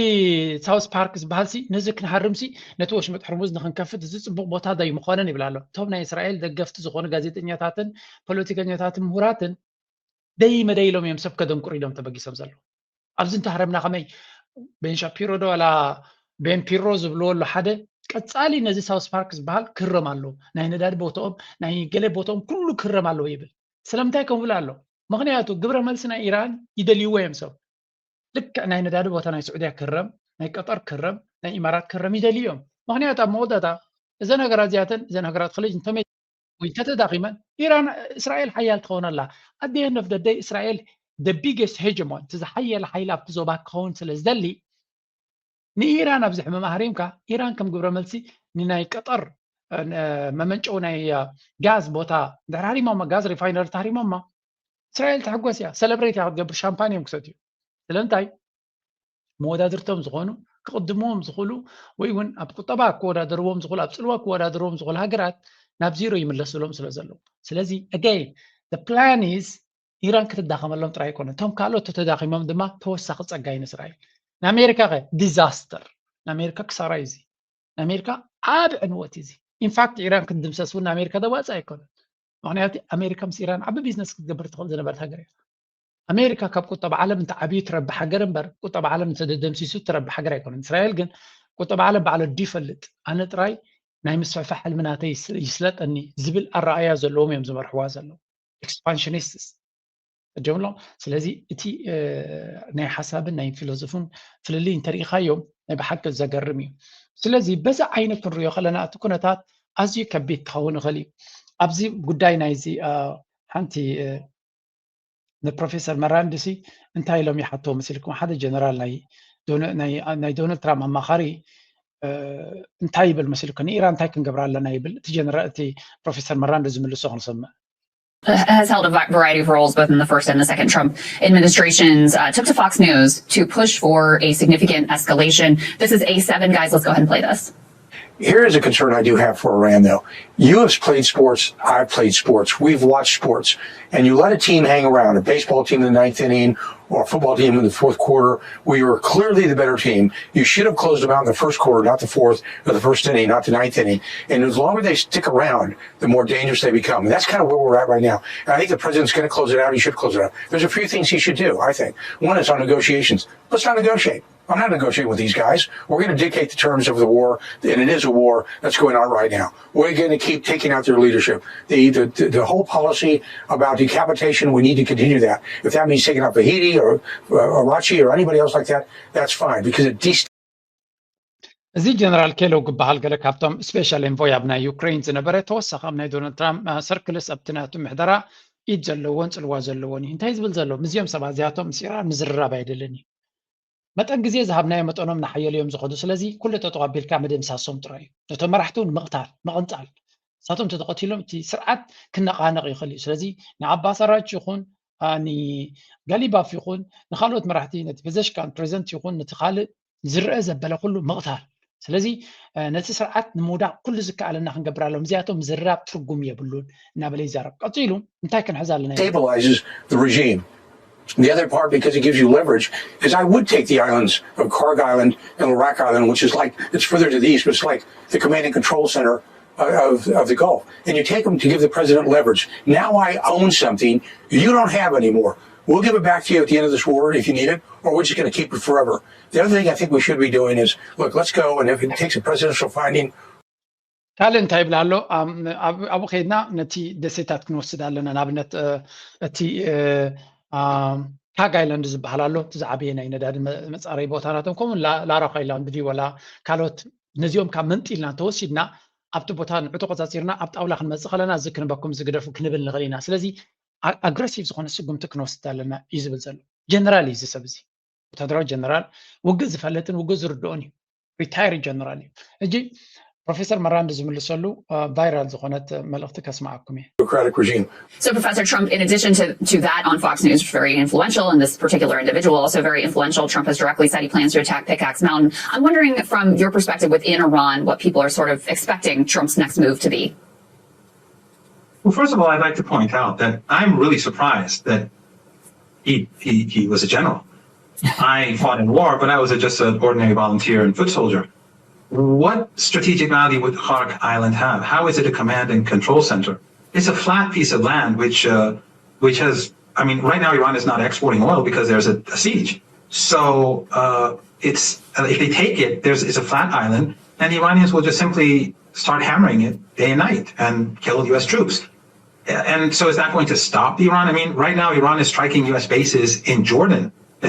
ሳውስ ፓርክ ዝበሃል ሲ ነዚ ክንሃርም ሲ ነቲ ወሽመጥ ሕርሙዝ ንክንከፍት እዚ ፅቡቅ ቦታ ዶ ይምኾነን ይብል ኣሎ። እቶም ናይ እስራኤል ደገፍቲ ዝኾኑ ጋዜጠኛታትን ፖለቲከኛታትን ምሁራትን ደይ መደይ ኢሎም እዮም ሰብ ከደንቁሩ ኢሎም ተበጊሶም ዘለዉ። ኣብዚ እንተሃረምና ከመይ ቤን ሻፒሮ ዶ ዋላ ቤን ፒሮ ዝብልዎ ኣሎ ሓደ ቀፃሊ ነዚ ሳውስ ፓርክ ዝበሃል ክህረም ኣለዎ። ናይ ነዳዲ ቦታኦም ናይ ገለ ቦታኦም ኩሉ ክህረም ኣለዎ ይብል። ስለምንታይ ከምብሉ ኣሎ? ምክንያቱ ግብረ መልሲ ናይ ኢራን ይደልይዎ እዮም ሰብ ልክዕ ናይ ነዳዲ ቦታ ናይ ስዑድያ ክረም ናይ ቀጠር ክረም ናይ ኢማራት ክረም ይደልዩ እዮም። ምክንያቱ ኣብ መወዳእታ እዘን ሃገራት እዚኣተን እዘን ሃገራት ክልጅ እንተመ ወይ እንተተዳኺመን ኢራን እስራኤል ሓያል ትኸውን ኣላ። ኣደየን ነፍደደይ እስራኤል the biggest hegemon እቲ ዝሓየለ ሓይሊ ኣብቲ ዞባ ክኸውን ስለ ዝደሊ ንኢራን ኣብዚ ሕመም ኣህሪምካ ኢራን ከም ግብረ መልሲ ንናይ ቀጠር መመንጨው ናይ ጋዝ ቦታ ድሕር ሃሪሞማ ጋዝ ሪፋይነሪ ተሃሪሞማ እስራኤል ተሕጎስ እያ ሰለብሬት እያ ክትገብር ሻምፓን እዮም ክሰትዩ ስለምንታይ መወዳድርቶም ዝኾኑ ክቕድምዎም ዝኽእሉ ወይ እውን ኣብ ቁጠባ ክወዳደርዎም ዝኽእሉ ኣብ ፅልዋ ክወዳደርዎም ዝኽእሉ ሃገራት ናብ ዜሮ ይምለስሎም ስለ ዘለዉ ስለዚ again plan is ኢራን ክትዳኸመሎም ጥራይ ኣይኮነ እቶም ካልኦት ተተዳኺሞም ድማ ተወሳኺ ፀጋ እዩ ንእስራኤል ንኣሜሪካ ከ ዲዛስተር ንኣሜሪካ ክሳራ እዩ እዚ ንኣሜሪካ ዓብ ዕንወት እዩ እዚ ኢንፋክት ኢራን ክትድምሰስ እውን ንኣሜሪካ ደዋፅእ ኣይኮነ ምክንያቱ ኣሜሪካ ምስ ኢራን ዓቢ ቢዝነስ ክትገብር ትኽእል ዝነበረት ሃገር እያ ኣሜሪካ ካብ ቁጠባ ዓለም እንተ ዓብዩ ትረብሕ ሃገር እምበር ቁጠባ ዓለም እንተ ደደምሲሱ ትረብሕ ሃገር ኣይኮነን እስራኤል ግን ቁጠባ ዓለም ባዕሉ ዲፈልጥ ኣነ ጥራይ ናይ ምስፍሕፋሕ ሕልሚ ናተይ ይስለጠኒ ዝብል ኣረኣእያ ዘለዎም እዮም ዝመርሕዋ ዘለዉ expansionists ጀምሎ ስለዚ እቲ ናይ ሓሳብን ናይ ፊሎዞፍን ፍልልይ እንተሪኢኻዮም ናይ ብሓቂ ዘገርም እዩ ስለዚ በዚ ዓይነት ክንሪኦ ከለና እቲ ኩነታት ኣዝዩ ከቢድ ክኸውን ይኽእል እዩ ኣብዚ ጉዳይ ናይዚ ሓንቲ ንፕሮፌሰር መራንድሲ እንታይ ኢሎም ይሓተዎ መሲልኩም ሓደ ጀነራል ናይ ዶናልድ ትራምፕ ኣማኻሪ እንታይ ይብል መሲልኩም ንኢራን እንታይ ክንገብራ ኣለና ይብል እቲ ጀነራል እቲ ፕሮፌሰር መራንዶ ዝምልሶ ክንሰምዕ has held a variety of roles both in the first and the second Trump administrations, uh, took to Fox News to push for a significant escalation. This is A seven, guys. Let's go ahead and play this. Here is a concern I do have for Iran, though. You have played sports, I've played sports, we've watched sports, and you let a team hang around, a baseball team in the ninth inning or a football team in the fourth quarter, where you were clearly the better team. You should have closed them out in the first quarter, not the fourth or the first inning, not the ninth inning. And the longer they stick around, the more dangerous they become. And that's kind of where we're at right now. And I think the president's going to close it out. He should close it out. There's a few things he should do, I think. One is on negotiations. Let's not negotiate. I'm not negotiating with these guys. We're going to dictate the terms of the war, and it is a war that's going on right now. We're going to keep taking out their leadership. The, the, the whole policy about decapitation, we need to continue that. If that means taking out Vahidi or uh, Arachi or anybody else like that, that's fine because it dest- እዚ ጀነራል ኬሎግ ዝበሃል ገለ ካብቶም ስፔሻል ኤንቮይ ኣብ ናይ ዩክሬን ዝነበረ ተወሳኺ ኣብ ናይ ዶናልድ ትራምፕ ሰርክልስ ኣብቲ ናቱ ምሕደራ ኢድ ዘለዎን ፅልዋ ዘለዎን እዩ እንታይ ዝብል ዘሎ ምስዚኦም ሰባት እዚኣቶም ምስ ኢራን ምዝርራብ ኣይደልን እዩ መጠን ግዜ ዝሃብናዮ መጠኖም ናሓየሉ እዮም ዝኸዱ ስለዚ ኩሉ ጠጠው ኣቢልካ ምድምሳሶም ጥራይ እዩ ነቶም መራሕቲ እውን ምቕታል ምቕንፃል ንሳቶም ተተቐቲሎም እቲ ስርዓት ክነቓነቕ ይኽእል እዩ ስለዚ ንኣባሳራች ይኹን ንጋሊባፍ ይኹን ንካልኦት መራሕቲ ነቲ ፔዘሽካን ፕሬዘንት ይኹን ነቲ ካልእ ዝረአ ዘበለ ኩሉ ምቕታል ስለዚ ነቲ ስርዓት ንምውዳቕ ኩሉ ዝከኣለና ክንገብር ኣለዎም እዚኣቶም ምዝራብ ትርጉም የብሉን እናበለ ይዛረብ ቀፂሉ እንታይ ክንሕዝ ኣለና stabilizes the regime. The other part, because it gives you leverage, is I would take the islands of Karg Island and Larak Island, which is like, it's further to the east, but it's like the command and control center of, of the Gulf. And you take them to give the president leverage. Now I own something you don't have anymore. We'll give it back to you at the end of this war if you need it, or we're just going to keep it forever. The other thing I think we should be doing is, look, let's go, and if it takes a presidential finding, ካልእ እንታይ ይብል ኣሎ ኣብኡ ከይድና ነቲ ደሴታት ክንወስድ ኣለና ንኣብነት እቲ ታግ ኣይላንድ ዝበሃል ኣሎ፣ እቲ ዝዓበየ ናይ ነዳዲ መ- መጻረይ ቦታ ናቶም፣ ከምኡ ላ- ላራክ ኣይላንድ ድዩ ወላ ካልኦት፣ ነዚኦም ካብ መንጢልና እንተወሲድና፣ ኣብቲ ቦታ ንዑ ተቆጻጺርና ኣብ ጣውላ ክንመጽእ ከለና፣ እዚ ክንበኩም ዝግደፉ ክንብል ንኽእል ኢና። ስለዚ ኣግረሲቭ ዝኾነ ስጉምቲ ክንወስድ ኣለና እዩ ዝብል ዘሎ ጀነራል እዩ። እዚ ሰብ እዚ ወታደራዊ ጀነራል፣ ውግእ ዝፈልጥን ውግእ ዝርድኦን እዩ። ሪታይር ጀነራል እዩ። ሕጂ ፕሮፌሰር መራንዲ ዝምልሰሉ ቫይራል ዝኾነት መልእኽቲ ከስማዓኩም እየ። Democratic regime. So, Professor Trump, in addition to, to that on Fox News, very influential, and this particular individual, also very influential, Trump has directly said he plans to attack Pickaxe Mountain. I'm wondering, from your perspective within Iran, what people are sort of expecting Trump's next move to be. Well, first of all, I'd like to point out that I'm really surprised that he, he, he was a general. I fought in war, but I was a, just an ordinary volunteer and foot soldier. What strategic value would Khark Island have? How is it a command and control center? It's a flat piece of land, which uh, which has, I mean, right now Iran is not exporting oil because there's a, a siege. So uh, it's uh, if they take it, there's it's a flat island, and the Iranians will just simply start hammering it day and night and kill U S troops. And so is that going to stop Iran? I mean, right now Iran is striking U S bases in Jordan.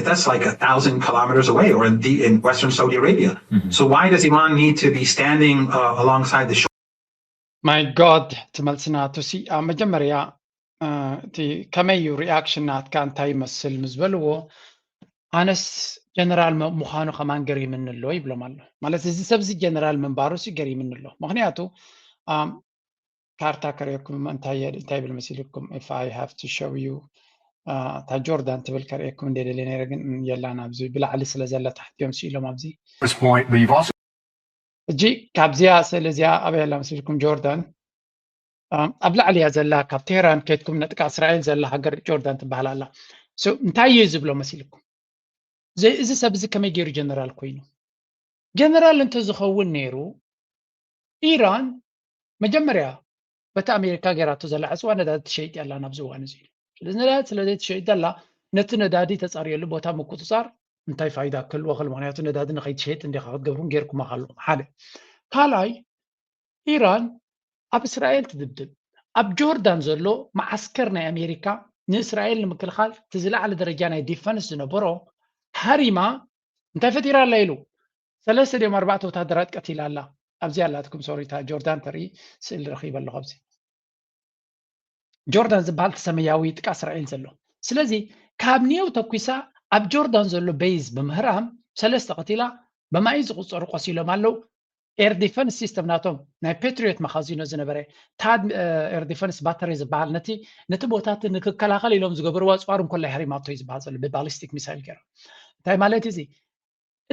That's like a thousand kilometers away, or in the in western Saudi Arabia. So why does Iran need to be standing uh, alongside the shore? My God፣ ትመልስና ቱሲ። ኣብ መጀመርያ እቲ ከመይ እዩ ሪኣክሽን ናትካ እንታይ ይመስል ምስ በልዎ፣ ኣነስ ጀነራል ምዃኑ ከማን ገሪምኒ ኣሎ ይብሎም ኣሎ። ማለት እዚ ሰብዚ ጀነራል ምንባሩ ሲ ገሪምኒ ኣሎ። ምክንያቱ ካርታ ከርእየኩም እንታይ እንታይ ይብል መሲልኩም? If I have to show you እታ ጆርዳን ትብል ከርእየኩም እንደ ደልየ ነይረ፣ ግን የላን ኣብዚ ብላዕሊ ስለ ዘለ ታሕቲ እዮም ስኢሎም ኣብዚ። ሕጂ ካብዚኣ ስእሊ እዚኣ ኣበይ ኣላ መሲልኩም? ጆርዳን ኣብ ላዕሊ እያ ዘላ። ካብ ቴህራን ከድኩም ነጥቃ እስራኤል ዘላ ሃገር ጆርዳን ትበሃል ኣላ። እንታይ እዩ ዝብሎ መሲልኩም? እዚ ሰብ እዚ ከመይ ገይሩ ጀነራል ኮይኑ? ጀነራል እንተዝኸውን ነይሩ ኢራን መጀመርያ በቲ ኣሜሪካ ገይራቶ ዘላ ዕፅዋ ነዳዲ ትሸይጥ ኣላ ናብዚ እዋን እዚ። ስለዚ ነዳዲ ስለዘይትሸይጥ ዘላ ነቲ ነዳዲ ተፃርየሉ ቦታ ምቁፅፃር እንታይ ፋይዳ ክህልዎ ክእል? ምክንያቱ ነዳዲ ንከይትሸይጥ እንዲካ ክትገብሩን ገይርኩማ ካለኩም ሓደ። ካልኣይ ኢራን ኣብ እስራኤል ትድብድብ። ኣብ ጆርዳን ዘሎ መዓስከር ናይ ኣሜሪካ ንእስራኤል ንምክልኻል እቲ ዝለዓለ ደረጃ ናይ ዲፈንስ ዝነበሮ ሃሪማ እንታይ ፈጢራ ኣላ ኢሉ ሰለስተ ድዮም ኣርባዕተ ወታደራት ቀቲላ ኣላ። ኣብዚ ኣላትኩም ሶሪ እታ ጆርዳን ተርኢ ስእሊ ረኺበ ኣለኹ ኣብዚ። ጆርዳን ዝበሃል እቲ ሰማያዊ ጥቃ እስራኤል ዘሎ። ስለዚ ካብ ኒው ተኩሳ ኣብ ጆርዳን ዘሎ ቤዝ ብምህራም ሰለስተ ቀቲላ ብማይ ዝቁፀሩ ቆሲሎም ኣለዉ። ኤር ዲፈንስ ሲስተም ናቶም ናይ ፔትሪዮት መኻዚኖ ዝነበረ ታድ ኤር ዲፈንስ ባተሪ ዝበሃል ነቲ ነቲ ቦታ እቲ ንክከላኸል ኢሎም ዝገበርዋ ኣፅዋር እንኮላይ ሃሪማቶ እዩ ዝበሃል ዘሎ ብባሊስቲክ ሚሳይል ገይሮም። እንታይ ማለት እዚ?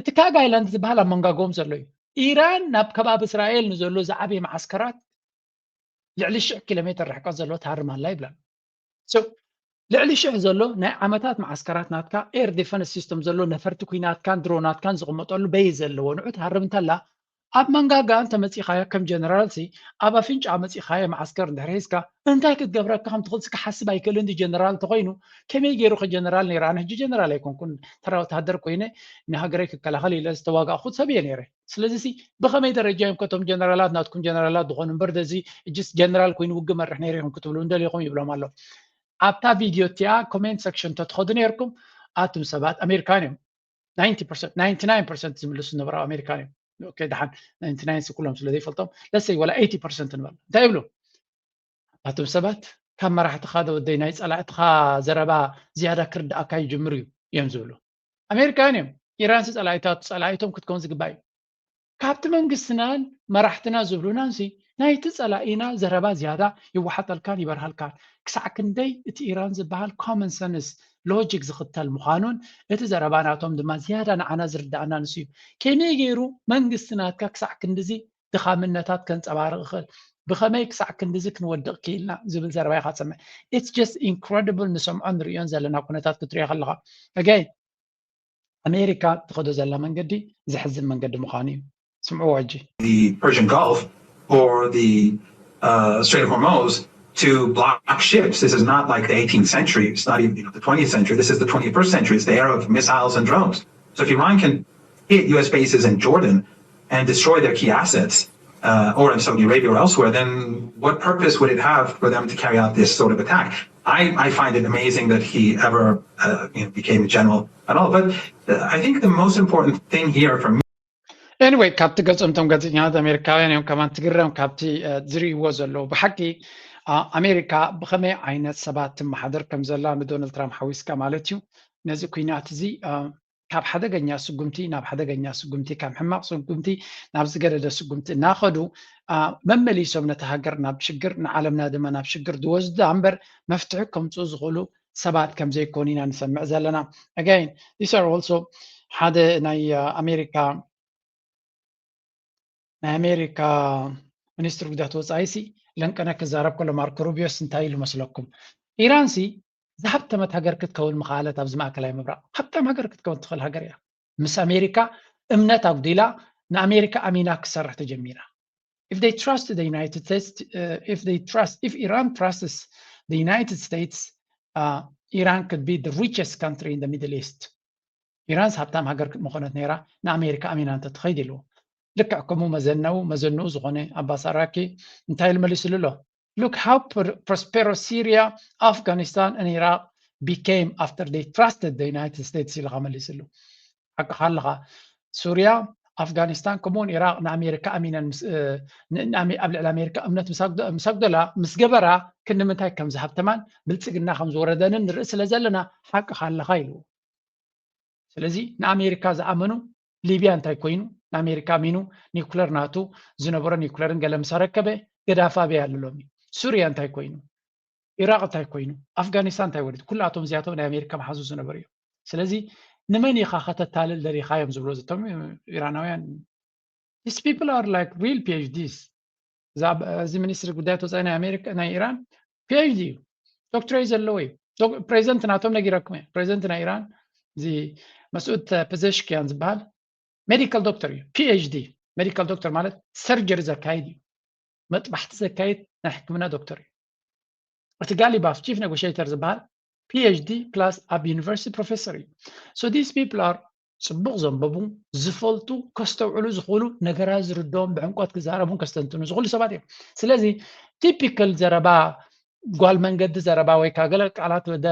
እቲ ካግ ኣይላንድ ዝበሃል ኣብ መንጋጎም ዘሎ እዩ። ኢራን ናብ ከባቢ እስራኤል ንዘሎ ዝዓበየ መዓስከራት ልዕሊ ሽሕ ኪሎ ሜትር ርሕቀት ዘለዎ ትሃርም ኣላ ይብላ። ልዕሊ ሽሕ ዘሎ ናይ ዓመታት መዓስከራት ናትካ ኤር ዲፈንስ ሲስተም ዘሎ ነፈርቲ ኩናትካን ድሮናትካን ዝቕመጠሉ በይ ዘለዎ ንዑ ትሃርም እንተላ ኣብ መንጋጋ እንተ መጺኻዮ ከም ጀነራል ሲ ኣብ ኣፍንጫ መጺኻዮ መዓስከር እንድሕር ሒዝካ እንታይ ክትገብረካ ከም ትኽእል ስካ ሓስብ ኣይክእልን ጀነራል እንተኮይኑ ከመይ ገይሩ ከ ጀነራል ነይራ ኣነ ሕጂ ጀነራል ኣይኮንኩን ተራ ወታሃደር ኮይነ ንሃገረይ ክከላኸል ኢለ ዝተዋጋእኩት ሰብ እየ ነይረ ስለዚ ሲ ብኸመይ ደረጃ እዮም ከቶም ጀነራላት ናትኩም ጀነራላት ዝኾኑ እምበር ደዚ እጅስ ጀነራል ኮይኑ ውግ መርሕ ነይረ ይኹም ክትብሉ እንደልኹም ይብሎም ኣሎ ኣብታ ቪድዮ እቲኣ ኮሜንት ሰክሽን ተትኸዱ ነይርኩም ኣቱም ሰባት ኣሜሪካን እዮም ናይንቲ ፐርሰንት ናይንቲ ናይን ፐርሰንት ዝምልሱ ዝነበሩ ኣሜሪካን እዮም ኦኬ ደሓን ናይንቲ ናይን ኩሎም ስለ ዘይፈልጦም ለሰይ ወላ ኤይቲ ፐርሰንት ንበል እንታይ ይብሉ ኣቱም ሰባት ካብ መራሕትኻ ዶ ወደይ ናይ ጸላእትኻ ዘረባ ዝያዳ ክርድኣካ ይጅምር እዩ እዮም ዝብሉ ኣሜሪካን እዮም ኢራንሲ ጸላኢታቱ ጸላኢቶም ክትከውን ዝግባእ እዩ ካብቲ መንግስትናን መራሕትና ዝብሉናንሲ ናይቲ ጸላኢና ዘረባ ዝያዳ ይወሓጠልካን ይበርሃልካን ክሳዕ ክንደይ እቲ ኢራን ዝበሃል ኮመን ሰንስ ሎጂክ ዝኽተል ምዃኑን እቲ ዘረባ ናቶም ድማ ዝያዳ ንዓና ዝርድኣና ንሱ እዩ ከመይ ገይሩ መንግስቲ ናትካ ክሳዕ ክንድዚ ድኻምነታት ከንጸባርቕ ይኽእል ብኸመይ ክሳዕ ክንድዚ ክንወድቕ ክኢልና ዝብል ዘረባ ኢኻ ትሰምዕ it's just incredible ንሰምዖ ንርእዮን ዘለና ኩነታት ክትሪኦ ከለኻ again ኣሜሪካ ትኸዶ ዘላ መንገዲ ዘሕዝን መንገዲ ምዃኑ እዩ ስምዕዎ ሕጂ the Persian Gulf or the uh, Strait of Hormuz to block ships. This is not like the eighteenth century. It's not even you know, the twentieth century. This is the twenty-first century. It's the era of missiles and drones. So if Iran can hit U S bases in Jordan and destroy their key assets, uh, or in Saudi Arabia or elsewhere, then what purpose would it have for them to carry out this sort of attack? I, I find it amazing that he ever uh, you know, became a general at all. But uh, I think the most important thing here for me Anyway, ካብቲ ገጾም እቶም ጋዜጠኛታት ኣሜሪካውያን እዮም ከማን ትግረም ካብቲ ዝርእይዎ ዘለዉ። ብሓቂ ኣሜሪካ ብኸመይ ዓይነት ሰባት ትመሓደር ከም ዘላ ንዶናልድ ትራምፕ ሓዊስካ ማለት እዩ። ነዚ ኩናት እዚ ካብ ሓደገኛ ስጉምቲ ናብ ሓደገኛ ስጉምቲ፣ ካብ ሕማቕ ስጉምቲ ናብ ዝገደደ ስጉምቲ እናኸዱ መመሊሶም ነቲ ሃገር ናብ ሽግር፣ ንዓለምና ድማ ናብ ሽግር ዝወስዳ እምበር መፍትሒ ከምፅኡ ዝኽእሉ ሰባት ከም ዘይኮኑ ኢና ንሰምዕ ዘለና። Again, these are also ሓደ ናይ ኣሜሪካ ናይ ኣሜሪካ ሚኒስትር ጉዳያት ወፃኢ ሲ ለንቀነ ክዛረብ ከሎ ማርኮ ሩቢዮስ እንታይ ኢሉ መስለኩም? ኢራን ሲ ዝሃብተመት ሃገር ክትከውን ምኽኣለት ኣብዚ ማእከላይ ምብራቕ ሃብታም ሃገር ክትከውን ትኽእል ሃገር እያ። ምስ ኣሜሪካ እምነት ኣጉዲላ ንኣሜሪካ ኣሚና ክሰርሕ ተጀሚራ። If they trust the United States, uh, if they trust, if Iran trusts the United States, uh, Iran could be the richest country in the Middle East. ኢራንስ ሃብታም ሃገር ምኾነት ነይራ ንኣሜሪካ ኣሚና እንተትኸይድ ኢልዎ። ልክዕ ከምኡ መዘነው መዘንኡ ዝኾነ ኣባስ ኣራኪ እንታይ ኢሉ መሊስሉ ኣሎ? Look how prosperous Syria, Afghanistan and Iraq became after they trusted the United States ኢልካ መሊስሉ። ሓቅኻ ኣለኻ። ሱርያ፣ ኣፍጋኒስታን ከምኡውን ኢራቅ ንኣሜሪካ ኣሚነን ኣብ ልዕሊ ኣሜሪካ እምነት ምስ ኣጉደላ ምስ ገበራ ክንዲ ምንታይ ከም ዝሃብተማን ብልፅግና ከም ዝወረደንን ንርኢ ስለ ዘለና ሓቅኻ ኣለኻ ኢልዎ። ስለዚ ንኣሜሪካ ዝኣመኑ ሊብያ እንታይ ኮይኑ ንኣሜሪካ ኣሚኑ ኒኩለር ናቱ ዝነበሮ ኒኩለርን ገለ ምስ ኣረከበ ገዳፊ ኣበይ ኣሎ ሎሚ? ሱርያ እንታይ ኮይኑ? ኢራቅ እንታይ ኮይኑ? ኣፍጋኒስታን እንታይ ወሪዱ? ኩላቶም እዚኣቶም ናይ ኣሜሪካ መሓዙ ዝነበሩ እዮም። ስለዚ ንመን ኢኻ ከተታልል ደሊኻ እዮም ዝብሉ እቶም ኢራናውያን። These people are like real PhDs. እዚ ሚኒስትሪ ጉዳያት ወፃኢ ናይ ኣሜሪካ ናይ ኢራን PhD እዩ፣ ዶክትሬት ዘለዎ እዩ። ፕሬዚደንት ናቶም ነጊረኩም እየ። ፕሬዚደንት ናይ ኢራን እዚ መስዑድ ፐዘሽኪያን ዝበሃል ሜዲካል ዶክተር እዩ። PhD ሜዲካል ዶክተር ማለት ሰርጀሪ ዘካይድ እዩ፣ መጥባሕቲ ዘካይድ ናይ ሕክምና ዶክተር እዩ። እቲ ጋሊባፍ ቺፍ ኔጎሽተር ዝበሃል PhD plus ኣብ ዩኒቨርሲቲ ፕሮፌሰር እዩ። So these people are ፅቡቅ ዘንበቡ፣ ዝፈልጡ፣ ከስተውዕሉ ዝኽእሉ፣ ነገራት ዝርድኦም፣ ብዕምቆት ክዛረቡን ከስተንትኑ ዝኽእሉ ሰባት እዮም። ስለዚ ቲፒካል ዘረባ ጓል መንገዲ ዘረባ ወይ ከዓ ገለ ቃላት ወደ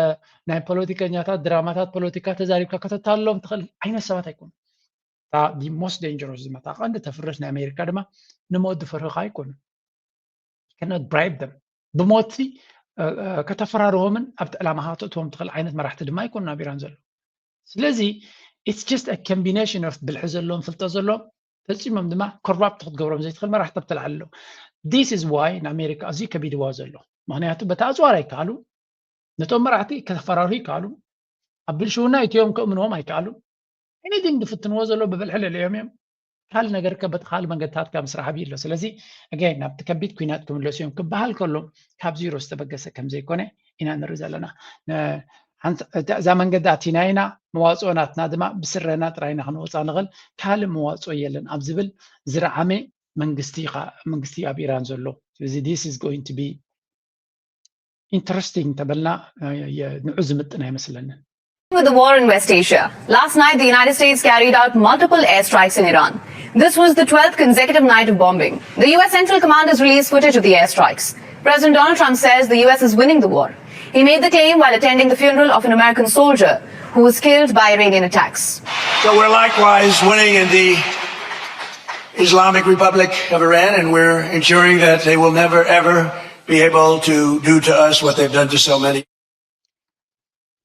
ናይ ፖለቲከኛታት ድራማታት ፖለቲካ ተዛሪብካ ከተታልሎም ትኽእል ዓይነት ሰባት ኣይኮኑ። እታ most dangerous ዝመታ ቀንዲ ተፍረስ ናይ ኣሜሪካ ድማ ንሞት ዝፈርህኻ ኣይኮኑ። Cannot bribe them ብሞት ከተፈራርሆምን ኣብቲ ዕላማኻ ተእትዎም ትኽእል ዓይነት መራሕቲ ድማ ኣይኮኑ ኣብ ኢራን ዘሎ። ስለዚ it's just a combination of ብልሒ ዘለዎም ፍልጠት ዘለዎም ፈፂሞም ድማ ኮራፕት ክትገብሮም ዘይትኽእል መራሕቲ ኣብቲ ላዕሊ ኣለዉ። This is why ንኣሜሪካ ኣዝዩ ከቢድዋ ዘሎ። ምክንያቱ በቲ ኣፅዋር ኣይከኣሉ፣ ነቶም መራሕቲ ከተፈራርሁ ይከኣሉ፣ ኣብ ብልሽውና ኢትዮም ከእምንዎም ኣይከኣሉ። Anything ዝፍትንዎ ዘሎ ብብልሒ ልዕሊኦም እዮም። ካልእ ነገር ከ በቲ ካልእ መንገድታት ካብ ምስራሕ ኣብዩ ኣሎ። ስለዚ again ናብቲ ከቢድ ኲናት ክምለሱ እዮም ክበሃል ከሎ ካብ ዚሮ ዝተበገሰ ከም ዘይኮነ ኢና ንርኢ ዘለና። እዛ መንገዲ ኣቲና ኢና፣ መዋፅኦ ናትና ድማ ብስረና ጥራይና ክንወፃ ንኽእል፣ ካልእ መዋፅኦ የለን ኣብ ዝብል ዝረዓመ መንግስቲ መንግስቲ ኣብ ኢራን ዘሎ። ስለዚ this is going to be interesting ተበልና ንዑ ዝምጥን ኣይመስለንን። With the war in West Asia. Last night, the United States carried out multiple airstrikes in Iran. This was the twelfth consecutive night of bombing. The U S Central Command has released footage of the airstrikes. President Donald Trump says the U S is winning the war. He made the claim while attending the funeral of an American soldier who was killed by Iranian attacks. So we're likewise winning in the Islamic Republic of Iran, and we're ensuring that they will never, ever be able to do to us what they've done to so many.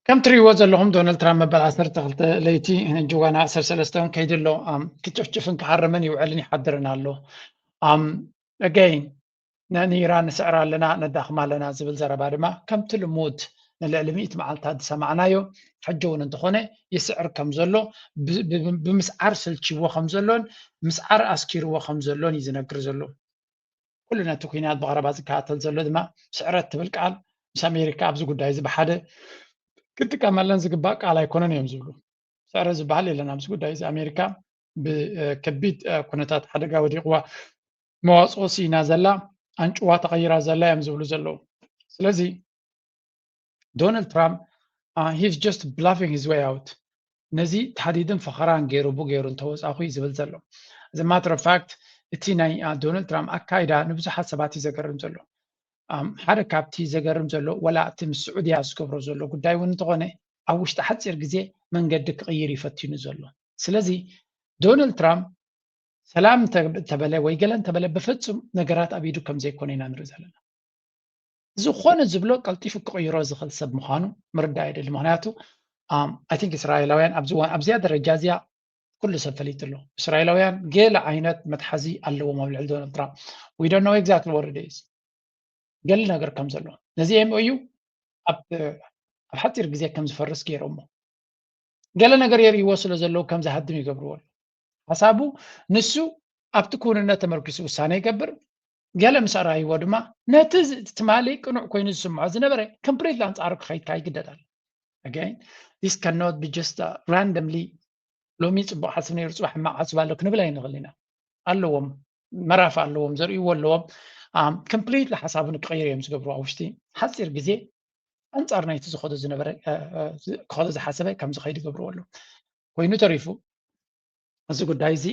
ከም ትሪእዎ ዘለኹም ዶናልድ ትራምፕ መበል ዓሰርተ ክልተ ለይቲ ሕጂ ዋና ዓሰርተ ሰለስተ እውን ከይዱ ኣሎ። ክጭፍጭፍን ክሃርምን ይውዕልን ይሓድርን ኣሎ። ኣገይን ንኢራን ንስዕራ ኣለና ነዳኽማ ኣለና ዝብል ዘረባ ድማ ከምቲ ልሙድ ንልዕሊ ሚእቲ መዓልታት ዝሰማዕናዮ ሕጂ እውን እንተኾነ ይስዕር ከም ዘሎ ብምስዓር ሰልችዎ ከም ዘሎን ምስዓር ኣስኪርዎ ከም ዘሎን እዩ ዝነግር ዘሎ። ኩሉ ነቲ ኩናት ብቐረባ ዝከታተል ዘሎ ድማ ስዕረት ትብል ቃል ምስ ኣሜሪካ ኣብዚ ጉዳይ እዚ ብሓደ ክጥቀመለን ዝግባእ ቃል ኣይኮነን እዮም ዝብሉ። ስዕረት ዝበሃል የለን ኣብዚ ጉዳይ እዚ። ኣሜሪካ ብከቢድ ኩነታት ሓደጋ ወዲቕዋ መዋፅኦ ስኢና ዘላ ኣንጭዋ ተቐይራ ዘላ እዮም ዝብሉ ዘለዉ። ስለዚ ዶናልድ ትራምፕ he's just bluffing his way out ነዚ ተሃዲድን ፈኸራን ገይሩ ብገይሩ እንተወፃኹ እዩ ዝብል ዘሎ። As a matter of fact እቲ ናይ ዶናልድ ትራምፕ ኣካይዳ ንብዙሓት ሰባት እዩ ዘገርም ዘሎ። ሓደ ካብቲ ዘገርም ዘሎ ወላ እቲ ምስ ስዑድያ ዝገብሮ ዘሎ ጉዳይ እውን እንተኾነ ኣብ ውሽጢ ሓፂር ግዜ መንገዲ ክቕይር ይፈትኑ ዘሎ። ስለዚ ዶናልድ ትራምፕ ሰላም እንተበለ ወይ ገለ እንተበለ ብፍፁም ነገራት ኣብ ኢዱ ከም ዘይኮነ ኢና ንርኢ ዘለና። ዝኾነ ዝብሎ ቀልጢፉ ክቕይሮ ዝኽእል ሰብ ምዃኑ ምርዳእ የድሊ። ምክንያቱ I think እስራኤላውያን ኣብዚ እዋን ኣብዚኣ ደረጃ እዚኣ ኩሉ ሰብ ፈሊጡ ኣሎ። እስራኤላውያን ገለ ዓይነት መትሓዚ ኣለዎም ኣብ ልዕሊ ዶናልድ ትራምፕ። We don't know exactly what it is። ገለ ነገር ከም ዘሎ ነዚ MOU ኣብ ኣብ ሓፂር ግዜ ከም ዝፈርስ ገይሮሞ ገለ ነገር የርእይዎ ስለ ዘለዉ ከም ዝሃድም ይገብርዎ ኣለዉ። ሓሳቡ ንሱ ኣብቲ ክውንነት ተመርኪሱ ውሳነ ይገብር። ገለ ምስ ኣርኣይዎ ድማ ነቲ ትማሊ ቅኑዕ ኮይኑ ዝስምዖ ዝነበረ complete ኣንጻሩ ክኸይድ ከዓ ይግደድ ኣሎ። Again, this cannot be just randomly ሎሚ ፅቡቅ ሓስብ ነይሩ ፅባሕ ሕማቅ ሓስብ ኣሎ ክንብል ኣይንኽእል ኢና። ኣለዎም መራፍ ኣለዎም ዘርእይዎ ኣለዎም። Completely ሓሳቡ ንክቀይር እዮም ዝገብሩ ኣብ ውሽጢ ሓፂር ግዜ ኣንፃር ናይቲ ዝኸዶ ዝነበረ ክኸዶ ዝሓሰበ ከም ዝኸይድ ይገብርዎ ኣለዉ። ኮይኑ ተሪፉ እዚ ጉዳይ እዚ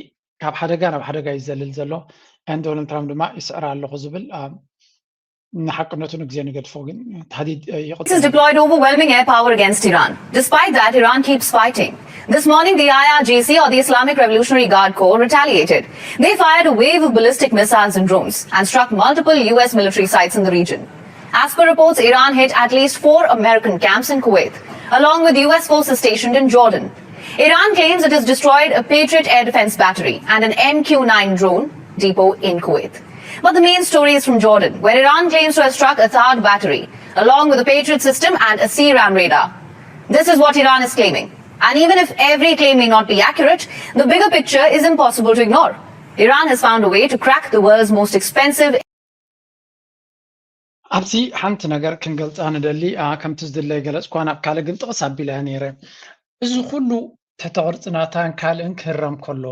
ካብ ሓደጋ ናብ ሓደጋ እዩ ዝዘልል ዘሎ። ዶናልድ ትራምፕ ድማ ይስዕር ኣለኹ ዝብል ንሓቅነቱ ንግዜ ንገድፎ ግን ታህዲድ ይቕፅል። Deployed overwhelming air power against Iran. Despite that, Iran keeps fighting. This morning, the I R G C, or the Islamic Revolutionary Guard Corps, retaliated. They fired a wave of ballistic missiles and drones and struck multiple U S military sites in the region. As per reports, Iran hit at least four American camps in Kuwait, along with U S forces stationed in Jordan. Iran claims it has destroyed a Patriot air defense battery and an M Q nine drone depot in Kuwait. But the main story is from Jordan, where Iran claims to have struck a Thaad battery, along with a Patriot system and a C RAM radar. This is what Iran is claiming. And even if every claim may not be accurate, the bigger picture is impossible to ignore. Iran has found a way to crack the world's most expensive ኣብዚ ሓንቲ ነገር ክንገልፃ ንደሊ። ከምቲ ዝድለ ገለፅኳ ናብ ካልእ ግን ጥቕስ ኣቢለ ነይረ። እዚ ኩሉ ትሕተ ቅርፂ ናታን ካልእን ክህረም ከሎ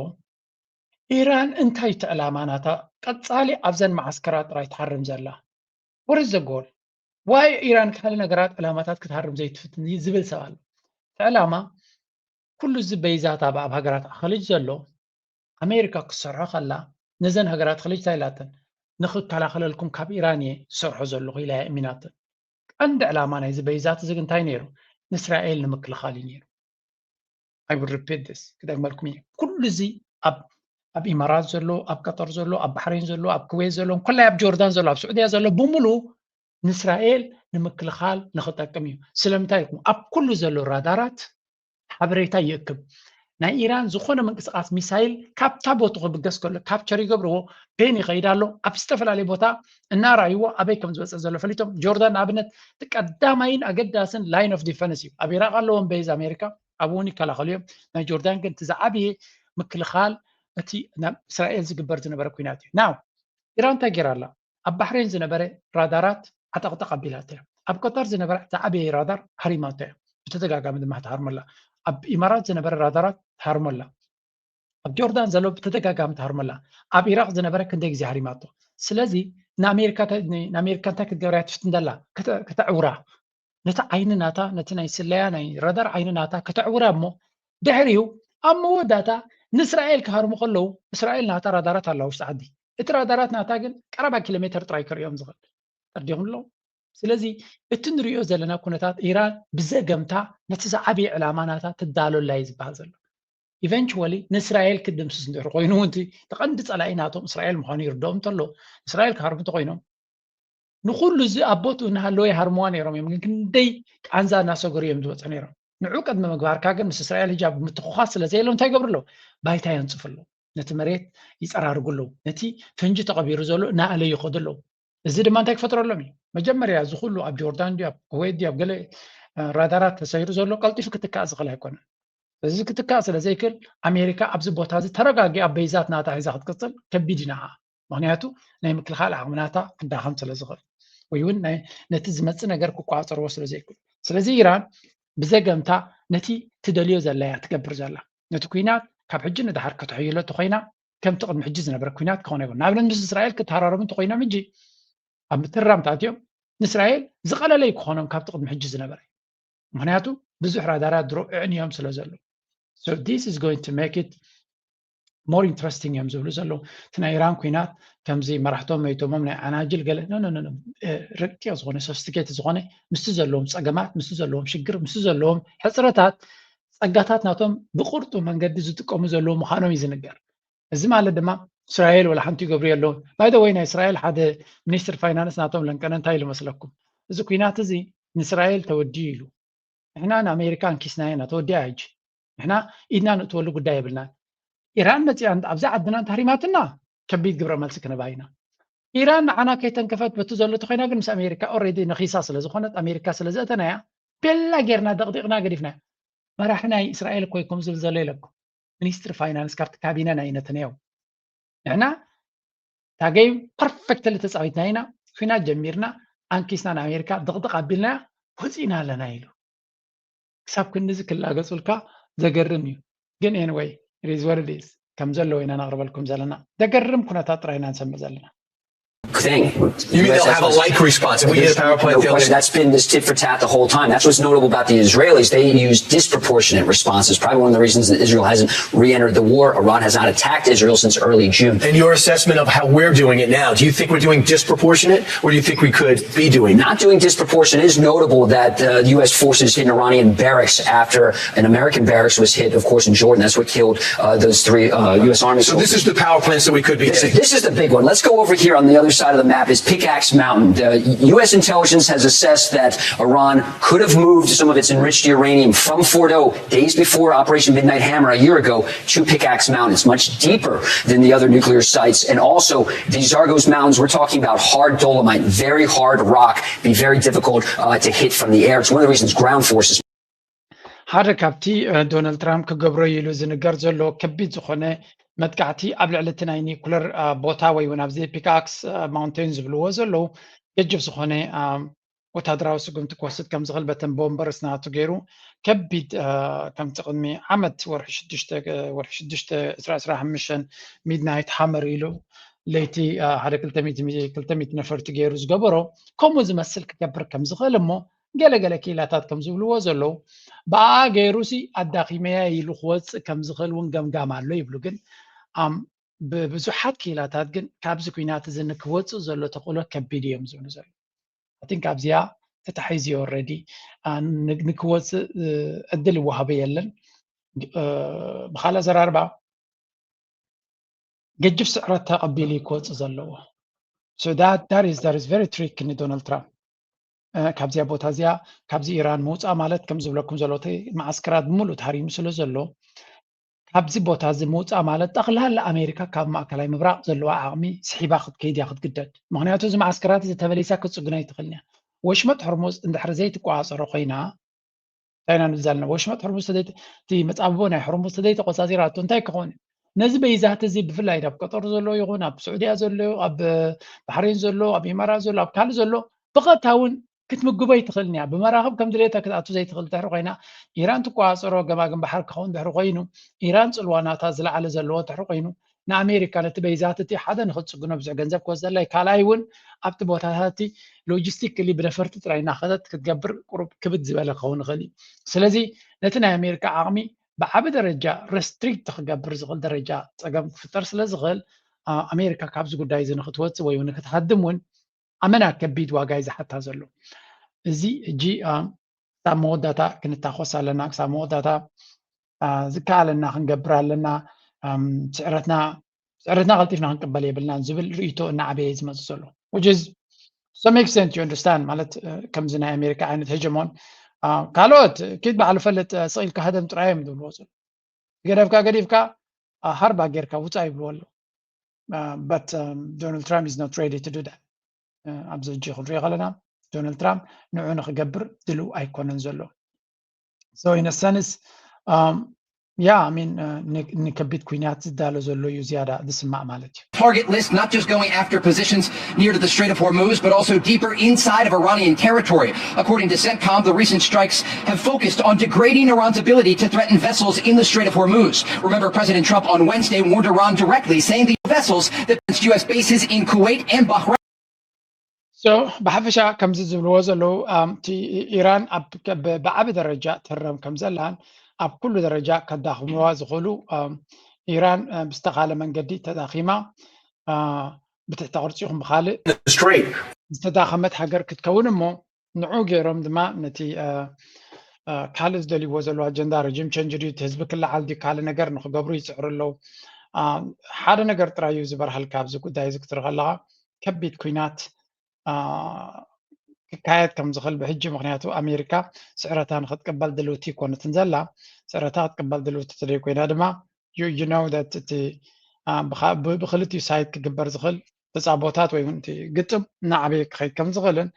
ኢራን እንታይ እቲ ዕላማ ናታ? ቀፃሊ ኣብዘን መዓስከራት ጥራይ ትሃርም ዘላ? What is the goal? Why ኢራን ካልእ ነገራት ዕላማታት ክትሃርም ዘይትፍትን ዝብል ሰብ ኣሎ። እቲ ዕላማ ኩሉ እዚ በይዛት ኣብ ኣብ ሃገራት ኣኸልጅ ዘሎ ኣሜሪካ ክትሰርሖ ከላ ነዘን ሃገራት ኸልጅ እንታይ ኢላተን? ንኽከላኸለልኩም ካብ ኢራን እየ ዝሰርሖ ዘለኹ ኢላ እያ እሚናተን። ቀንዲ ዕላማ ናይዚ በይዛት እዚ እንታይ ነይሩ? ንእስራኤል ንምክልኻል እዩ ነይሩ። I will repeat this ክደግመልኩም እየ። ኩሉ እዚ ኣብ ኣብ ኢማራት ዘሎ፣ ኣብ ቀጠር ዘሎ፣ ኣብ ባሕሬን ዘሎ፣ ኣብ ኩዌት ዘሎ፣ እንኮላይ ኣብ ጆርዳን ዘሎ፣ ኣብ ስዑድያ ዘሎ ብምሉ ንእስራኤል ንምክልኻል ንኽጠቅም እዩ። ስለምንታይ ኢልኩም? ኣብ ኩሉ ዘሎ ራዳራት ሓበሬታ ይእክብ። ናይ ኢራን ዝኾነ ምንቅስቃስ ሚሳይል ካብታ ቦቱ ክብገስ ከሎ ካፕቸር ይገብርዎ፣ ፔን ይኸይድ ኣሎ። ኣብ ዝተፈላለየ ቦታ እናረኣይዎ ኣበይ ከም ዝበፅእ ዘሎ ፈሊጦም። ጆርዳን ንኣብነት እቲ ቀዳማይን ኣገዳስን line of defense እዩ። ኣብ ኢራቅ ኣለዎም በይዝ ኣሜሪካ፣ ኣብኡ እውን ይከላኸሉ እዮም። ናይ ጆርዳን ግን እቲ ዝዓበየ ምክልኻል እቲ ናብ እስራኤል ዝግበር ዝነበረ ኩናት እዩ። ናው ኢራን እንታይ ገይራ ኣላ? ኣብ ባሕሬን ዝነበረ ራዳራት ዓጠቕጠቕ ኣቢላቶ እያ። ኣብ ቀጠር ዝነበረ ዝዓበየ ራዳር ሃሪማቶ እያ። ብተደጋጋሚ ድማ ትሃርመላ። ኣብ ኢማራት ዝነበረ ራዳራት ትሃርመላ። ኣብ ጆርዳን ዘሎ ብተደጋጋሚ ትሃርመላ። ኣብ ኢራቅ ዝነበረ ክንደይ ግዜ ሃሪማቶ። ስለዚ ንኣሜሪካ ንኣሜሪካ እንታይ ክትገብራ እያ ትፍትን ዘላ? ከተዕውራ። ነቲ ዓይኒ ናታ ነቲ ናይ ስለያ ናይ ረዳር ዓይኒ ናታ ከተዕውራ እሞ ድሕሪኡ ኣብ መወዳእታ ንእስራኤል ክሃርሙ ከለዉ እስራኤል ናታ ራዳራት ኣለዋ ውሽጢ ዓዲ። እቲ ራዳራት ናታ ግን ቀረባ ኪሎ ሜተር ጥራይ ከርእዮም ዝኽእል ተርዲኹም ኣለዉ። ስለዚ እቲ ንሪኦ ዘለና ኩነታት ኢራን ብዘገምታ ነቲ ዝዓበየ ዕላማ ናታ ትዳሎ ኣላ እዩ ዝበሃል ዘሎ። ኢቨንቹዋሊ ንእስራኤል ክድምስስ እንድሕር ኮይኑ እውን እቲ ቀንዲ ፀላኢ ናቶም እስራኤል ምዃኑ ይርድኦም እንተሎ እስራኤል ክሃርሙ እንተኮይኖም ንኩሉ እዚ ኣብ ቦትኡ እናሃለወ ይሃርምዋ ነይሮም እዮም። ግን ክንደይ ቃንዛ እናሰገሩ እዮም ዝወፁ ነይሮም። ንዑ ቅድሚ ምግባርካ ግን ምስ እስራኤል ሕጂ ኣብ ምትኩኻስ ስለ ዘየሎ እንታይ ይገብሩ ኣለዉ? ባይታ የንፅፉ ኣለዉ። ነቲ መሬት ይፀራርጉ ኣለዉ። ነቲ ፈንጂ ተቐቢሩ ዘሎ እናኣለዩ ይኸዱ ኣለዉ። እዚ ድማ እንታይ ክፈጥረሎም እዩ? መጀመርያ እዚ ኩሉ ኣብ ጆርዳን ድዩ ኣብ ኩዌት ድዩ ኣብ ገለ ራዳራት ተሰይሩ ዘሎ ቀልጢፉ ክትካእ ዝኽእል ኣይኮነን። እዚ ክትካእ ስለ ዘይክእል ኣሜሪካ ኣብዚ ቦታ እዚ ተረጋጊኣ በይዛት ናታ ሒዛ ክትቅፅል ከቢድ እዩ ንዓኣ። ምክንያቱ ናይ ምክልኻል ዓቕሚ ናታ ክዳኸም ስለ ዝኽእል ወይ እውን ነቲ ዝመፅእ ነገር ክቆፃፀርዎ ስለ ዘይክእሉ። ስለዚ ኢራን ብዘገምታ ነቲ ትደልዮ ዘላ እያ ትገብር ዘላ። ነቲ ኩናት ካብ ሕጂ ንድሓር ከተሕይሎ እንተኮይና ከምቲ ቅድሚ ሕጂ ዝነበረ ኩናት ክኾነ ይብሉ። ንኣብነት ምስ እስራኤል ክተሃራረቡ እንተኮይኖም ሕጂ ኣብ ምትራም ተኣትዮም ንእስራኤል ዝቐለለ እዩ ክኾኖም ካብቲ ቅድሚ ሕጂ ዝነበረ። ምክንያቱ ብዙሕ ራዳራት ድሮ እዕንዮም ስለ ዘሎ። So this is going to make it more interesting እዮም ዝብሉ ዘለዉ። እቲ ናይ ኢራን ኩናት ከምዚ መራሕቶም መይቶሞም ናይ ዓናጅል ገለ፣ no, no, no, no። እ፣ ረቂቕ ዝኾነ፣ sophisticated ዝኾነ፣ ምስቲ ዘለዎም ጸገማት፣ ምስቲ ዘለዎም ሽግር፣ ምስቲ ዘለዎም ሕጽረታት፣ ጸጋታት ናቶም ብቕርጡ መንገዲ ዝጥቀሙ ዘለዉ ምዃኖም እዩ ዝንገር። እዚ ማለት ድማ እስራኤል ወላ ሓንቲ ይገብሩ የለውን። By the way፣ ናይ እስራኤል ሓደ ሚኒስትር ፋይናንስ ናቶም ለንቀነ እንታይ ኢሉ መስለኩም? እዚ ኩናት እዚ ንእስራኤል ተወዲኡ ኢሉ። ንሕና ንኣሜሪካ ኣንኪስና ኢና፣ ተወዲኣ ሕጂ። ንሕና ኢድና ንእትወሉ ጉዳይ የብልናን። ኢራን መፂኣ ኣብዛ ዓድና እንተሃሪማትና ከቢድ ግብረ መልሲ ክንባ ኢና። ኢራን ንዓና ከይተንከፈት በቲ ዘሎ ተኮይና ግን ምስ ኣሜሪካ already ነኺሳ ስለ ዝኾነት ኣሜሪካ ስለ ዘእተናያ ቤላ ጌርና ደቕዲቕና ገዲፍናያ። መራሒ ናይ እስራኤል እኮ እዩ ከምኡ ዝብል ዘሎ ኢለኩም። ሚኒስትሪ ፋይናንስ ካብቲ ካቢነ ናይ ነተንያሁ። ንሕና ታገይ ፐርፌክትሊ ተፃዊትና ኢና፣ ኩናት ጀሚርና፣ ኣንኪስና ንኣሜሪካ ድቕድቕ ኣቢልናያ ወፂና ኣለና ኢሉ። ክሳብ ክንድዚ ክላገፁልካ ዘገርም እዩ። ግን anyway፣ it is what it is። ከም ዘለዎ ኢና ነቕርበልኩም ዘለና። ዘገርም ኩነታት ጥራይ ኢና ንሰምዕ ዘለና። Thing. You mean they'll have a like response? If we get a power plant No failure, question. That's been this tit for tat the whole time. That's what's notable about the Israelis. They use disproportionate responses. Probably one of the reasons that Israel hasn't re-entered the war. Iran has not attacked Israel since early June. And your assessment of how we're doing it now? Do you think we're doing disproportionate, or do you think we could be doing? Not doing disproportionate. It is notable that uh, U S forces hit an Iranian barracks after an American barracks was hit, of course, in Jordan. That's what killed uh, those three uh, U S Army So soldiers. This is the power plants that we could be This is, getting. This is the big one. Let's go over here on the other side of the map is Pickaxe Mountain. The U S intelligence has assessed that Iran could have moved some of its enriched uranium from Fordo days before Operation Midnight Hammer a year ago to Pickaxe Mountain. It's much deeper than the other nuclear sites. And also, the Zagros Mountains, we're talking about hard dolomite, very hard rock, be very difficult uh, to hit from the air. It's one of the reasons ground forces ሓደ ካብቲ እ፣ ዶናልድ ትራምፕ ክገብሮ ኢሉ ዝንገር ዘሎ ከቢድ ዝኾነ መጥቃዕቲ ኣብ ልዕሊ እቲ ናይ ኒኩለር እ፣ ቦታ ወይ እውን ኣብዚ ፒክኣክስ ማውንቴን ዝብልዎ ዘለዉ ገጅፍ ዝኾነ እ፣ ወታደራዊ ስጉምቲ ክወስድ ከም ዝኽእል በተን ቦምበርስ ናቱ ገይሩ ከቢድ እ፣ ከምቲ ቅድሚ ዓመት ወርሒ ሽዱሽተ እ፣ ወርሒ ሽዱሽተ ዕስራ ዕስራ ሓሙሽተ ሚድናይት ሃመር ኢሉ ለይቲ እ፣ ሓደ ክልተ ሚእቲ ክልተ ሚእቲ ነፈርቲ ገይሩ ዝገበሮ ከምኡ ዝመስል ክገብር ከም ዝኽእል እሞ ገለገለ ክኢላታት ከም ዝብልዎ ዘለዉ ብኣ ገይሩሲ ኣዳኺመያ ኢሉ ክወፅእ ከም ዝኽእል እውን ገምጋም ኣሎ ይብሉ። ግን ኣም- ብብዙሓት ክኢላታት ግን ካብዚ ኩናት እዚ ንክወፅእ ዘሎ ተኽእሎ ከቢድ እዮም ዝብሉ ዘለዉ። I think ኣብዚኣ ተታሒዙ እዩ already። አ፣ ን- ንክወፅእ እ፣ ዕድል ይወሃቦ የለን። እ፣ ብካልእ ኣዘራርባ ገጅፍ ስዕረት ተቐቢሉ እዩ ክወፅእ ዘለዎ። So that, that is, that is very tricky ንዶናልድ ትራምፕ። እ፣ ካብዚኣ ቦታ እዚኣ ካብዚ ኢራን ምውፃእ ማለት ከም ዝብለኩም ዘሎ እቲ መዓስከራት ብምሉእ ተሃሪሙ ስለ ዘሎ ካብዚ ቦታ እዚ ምውፃእ ማለት ጠቕላላ ኣሜሪካ ካብ ማእከላይ ምብራቕ ዘለዋ ዓቕሚ ስሒባ ክትከይድ እያ ክትግደድ። ምክንያቱ እዚ መዓስከራት እዚ ተመሊሳ ክትፅግኖ ኣይትኽእልን እያ። ወሽመጥ ሕርሙዝ እንድሕር ዘይትቆፃፀሮ ኮይና እንታይ ኢና ንብል ዘለና? ወሽመጥ ሕርሙዝ ተዘይ- እቲ መጻብቦ ናይ ሕርሙዝ ተዘይተቆጻጺራቶ እንታይ ክኸውን እዩ? ነዚ በይዛት እዚ ብፍላይ ኣብ ቀጠር ዘሎ ይኹን ኣብ ስዑድያ ዘሎ ኣብ ባሕሬን ዘሎ ኣብ ኢማራት ዘሎ ኣብ ካልእ ዘሎ ብቐጥታ እውን ክትምግቦ ኣይትኽእልን እያ። ብመራኽብ ከም ድሌታ ክትኣቱ ዘይትኽእል ድሕሪ ኮይና ኢራን ትቆጻጸሮ ገማግም ባሕር ክኸውን ድሕሪ ኮይኑ ኢራን ጽልዋ ናታ ዝለዓለ ዘለዎ ድሕሪ ኮይኑ ንኣሜሪካ ነቲ በይዛት እቲ ሓደ ንክትጽግኖ ብዙሕ ገንዘብ ክወስደላ እዩ። ካልኣይ እውን ኣብቲ ቦታታት እቲ ሎጂስቲክሊ ብነፈርቲ ጥራይ እናኸደት ክትገብር ቁሩብ ክብድ ዝበለ ክኸውን ይኽእል እዩ። ስለዚ ነቲ ናይ ኣሜሪካ ዓቕሚ ብዓቢ ደረጃ ረስትሪክት ክገብር ዝኽእል ደረጃ ጸገም ክፍጠር ስለ ዝኽእል ኣሜሪካ ካብዚ ጉዳይ እዚ ንክትወፅእ ወይ እውን ንክትሃድም እውን ኣመና ከቢድ ዋጋ እዩ ዝሓታ ዘሎ። እዚ ሕጂ ክሳብ መወዳእታ ክንታኾስ ኣለና። ክሳብ መወዳእታ ዝከኣለና ክንገብር ኣለና። ስዕረትና ስዕረትና ቀልጢፍና ክንቅበል የብልናን ዝብል ርእይቶ እናዓበየ ዝመፅእ ዘሎ which is some extent you understand ማለት ከምዚ ናይ ኣሜሪካ ዓይነት ሄጀሞን ካልኦት ኪድ ባዕሉ ፈልጥ ስቕ ኢልካ ህደም ጥራይ እዮም ዝብልዎ ዘሎ። ገደፍካ ገዲፍካ ሃርባ ጌርካ ውፃእ ይብልዎ ኣለዉ። But Donald Trump is not ready to do that። ኣብዚ ሕጂ ክንሪኦ ከለና ዶናልድ ትራምፕ ንዑ ንክገብር ድልው ኣይኮነን ዘሎ። So in a sense, yeah, I mean ንከቢድ ኩናት ዝዳሎ ዘሎ እዩ ዝያዳ ዝስማዕ ማለት እዩ። Target list, not just going after positions near to the Strait of Hormuz, but also deeper inside of Iranian territory. According to CENTCOM, the recent strikes have focused on degrading Iran's ability to threaten vessels in the Strait of Hormuz. Remember, President Trump on Wednesday warned Iran directly, saying the vessels that fenced U S bases in Kuwait and Bahrain. So ብሓፈሻ ከምዚ ዝብልዎ ዘለዉ እቲ ኢራን ብዓቢ ደረጃ ትህረም ከም ዘላን ኣብ ኩሉ ደረጃ ከዳኽምዋ ዝኽእሉ ኢራን ብዝተኻለ መንገዲ ተዳኺማ ብትሕተ ቅርፂ ይኹን ብካልእ ዝተዳኸመት ሃገር ክትከውን እሞ ንዑ ገይሮም ድማ ነቲ ካልእ ዝደልይዎ ዘለዉ ኣጀንዳ ረጅም ቸንጅ ድዩ ህዝቢ ክለዓል ድዩ ካልእ ነገር ንክገብሩ ይፅዕሩ ኣለዉ። ሓደ ነገር ጥራይ እዩ ዝበርሃልካ ኣብዚ ጉዳይ እዚ ክትርኢ ከለካ ከቢድ ኩናት ክካየድ ከም ዝኽእል ብሕጂ ምክንያቱ ኣሜሪካ ስዕረታ ንክትቅበል ድልውቲ ይኮነትን ዘላ። ስዕረታ ክትቅበል ድልውቲ ተደይ ኮይና ድማ you know that እቲ ብክልቲኡ ሳይድ ክግበር ዝኽእል ተፃቦታት ወይ እውን እቲ ግጥም እናዓበየ ክኸይድ ከም ዝኽእልን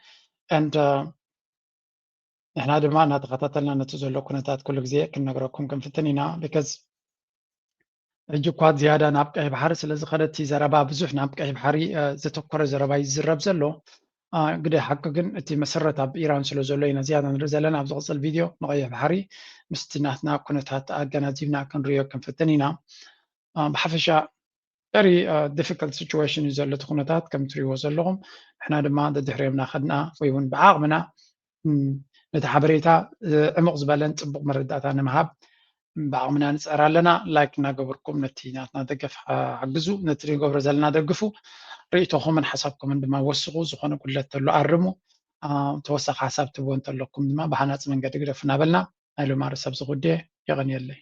and ንሕና ድማ እናተኸታተልና ነቲ ዘሎ ኩነታት ኩሉ ግዜ ክንነግረኩም ክንፍትን ኢና። because ሕጂ እኳ ዝያዳ ናብ ቀይ ባሕሪ ስለ ዝኸደቲ ዘረባ ብዙሕ ናብ ቀይ ባሕሪ ዘተኮረ ዘረባ ይዝረብ ዘሎ። ግደ ሓቂ ግን እቲ መሰረት ኣብ ኢራን ስለ ዘሎ ኢና ዝያዳ ንርኢ ዘለና። ኣብ ዝቕፅል ቪድዮ ንቀይሕ ባሕሪ ምስቲ ናትና ኩነታት ኣገናዚብና ክንሪዮ ክንፍትን ኢና። ብሓፈሻ very difficult situation እዩ ዘሎ እቲ ኩነታት ከም ትሪእዎ ዘለኹም። ንሕና ድማ ደድሕሪኦም እናኸድና ወይ እውን ብዓቕምና ነቲ ሓበሬታ ዕሙቕ ዝበለን ፅቡቕ መረዳእታ ንምሃብ ብዓቕምና ንፅዕር ኣለና። ላይክ እናገበርኩም ነቲ ናትና ደገፍ ሓግዙ። ነቲ ንገብሮ ዘለና ደግፉ። ርእይቶኹምን ሓሳብኩምን ድማ ወስኹ። ዝኾነ ጉድለት ተሎ ኣርሙ። ተወሳኺ ሓሳብ ትህቦ እንተለኩም ድማ ብሃናፂ መንገዲ ግደፉ እናበልና ናይ ሎማሪ ሰብ ዝጉድየ የቐንየለይ።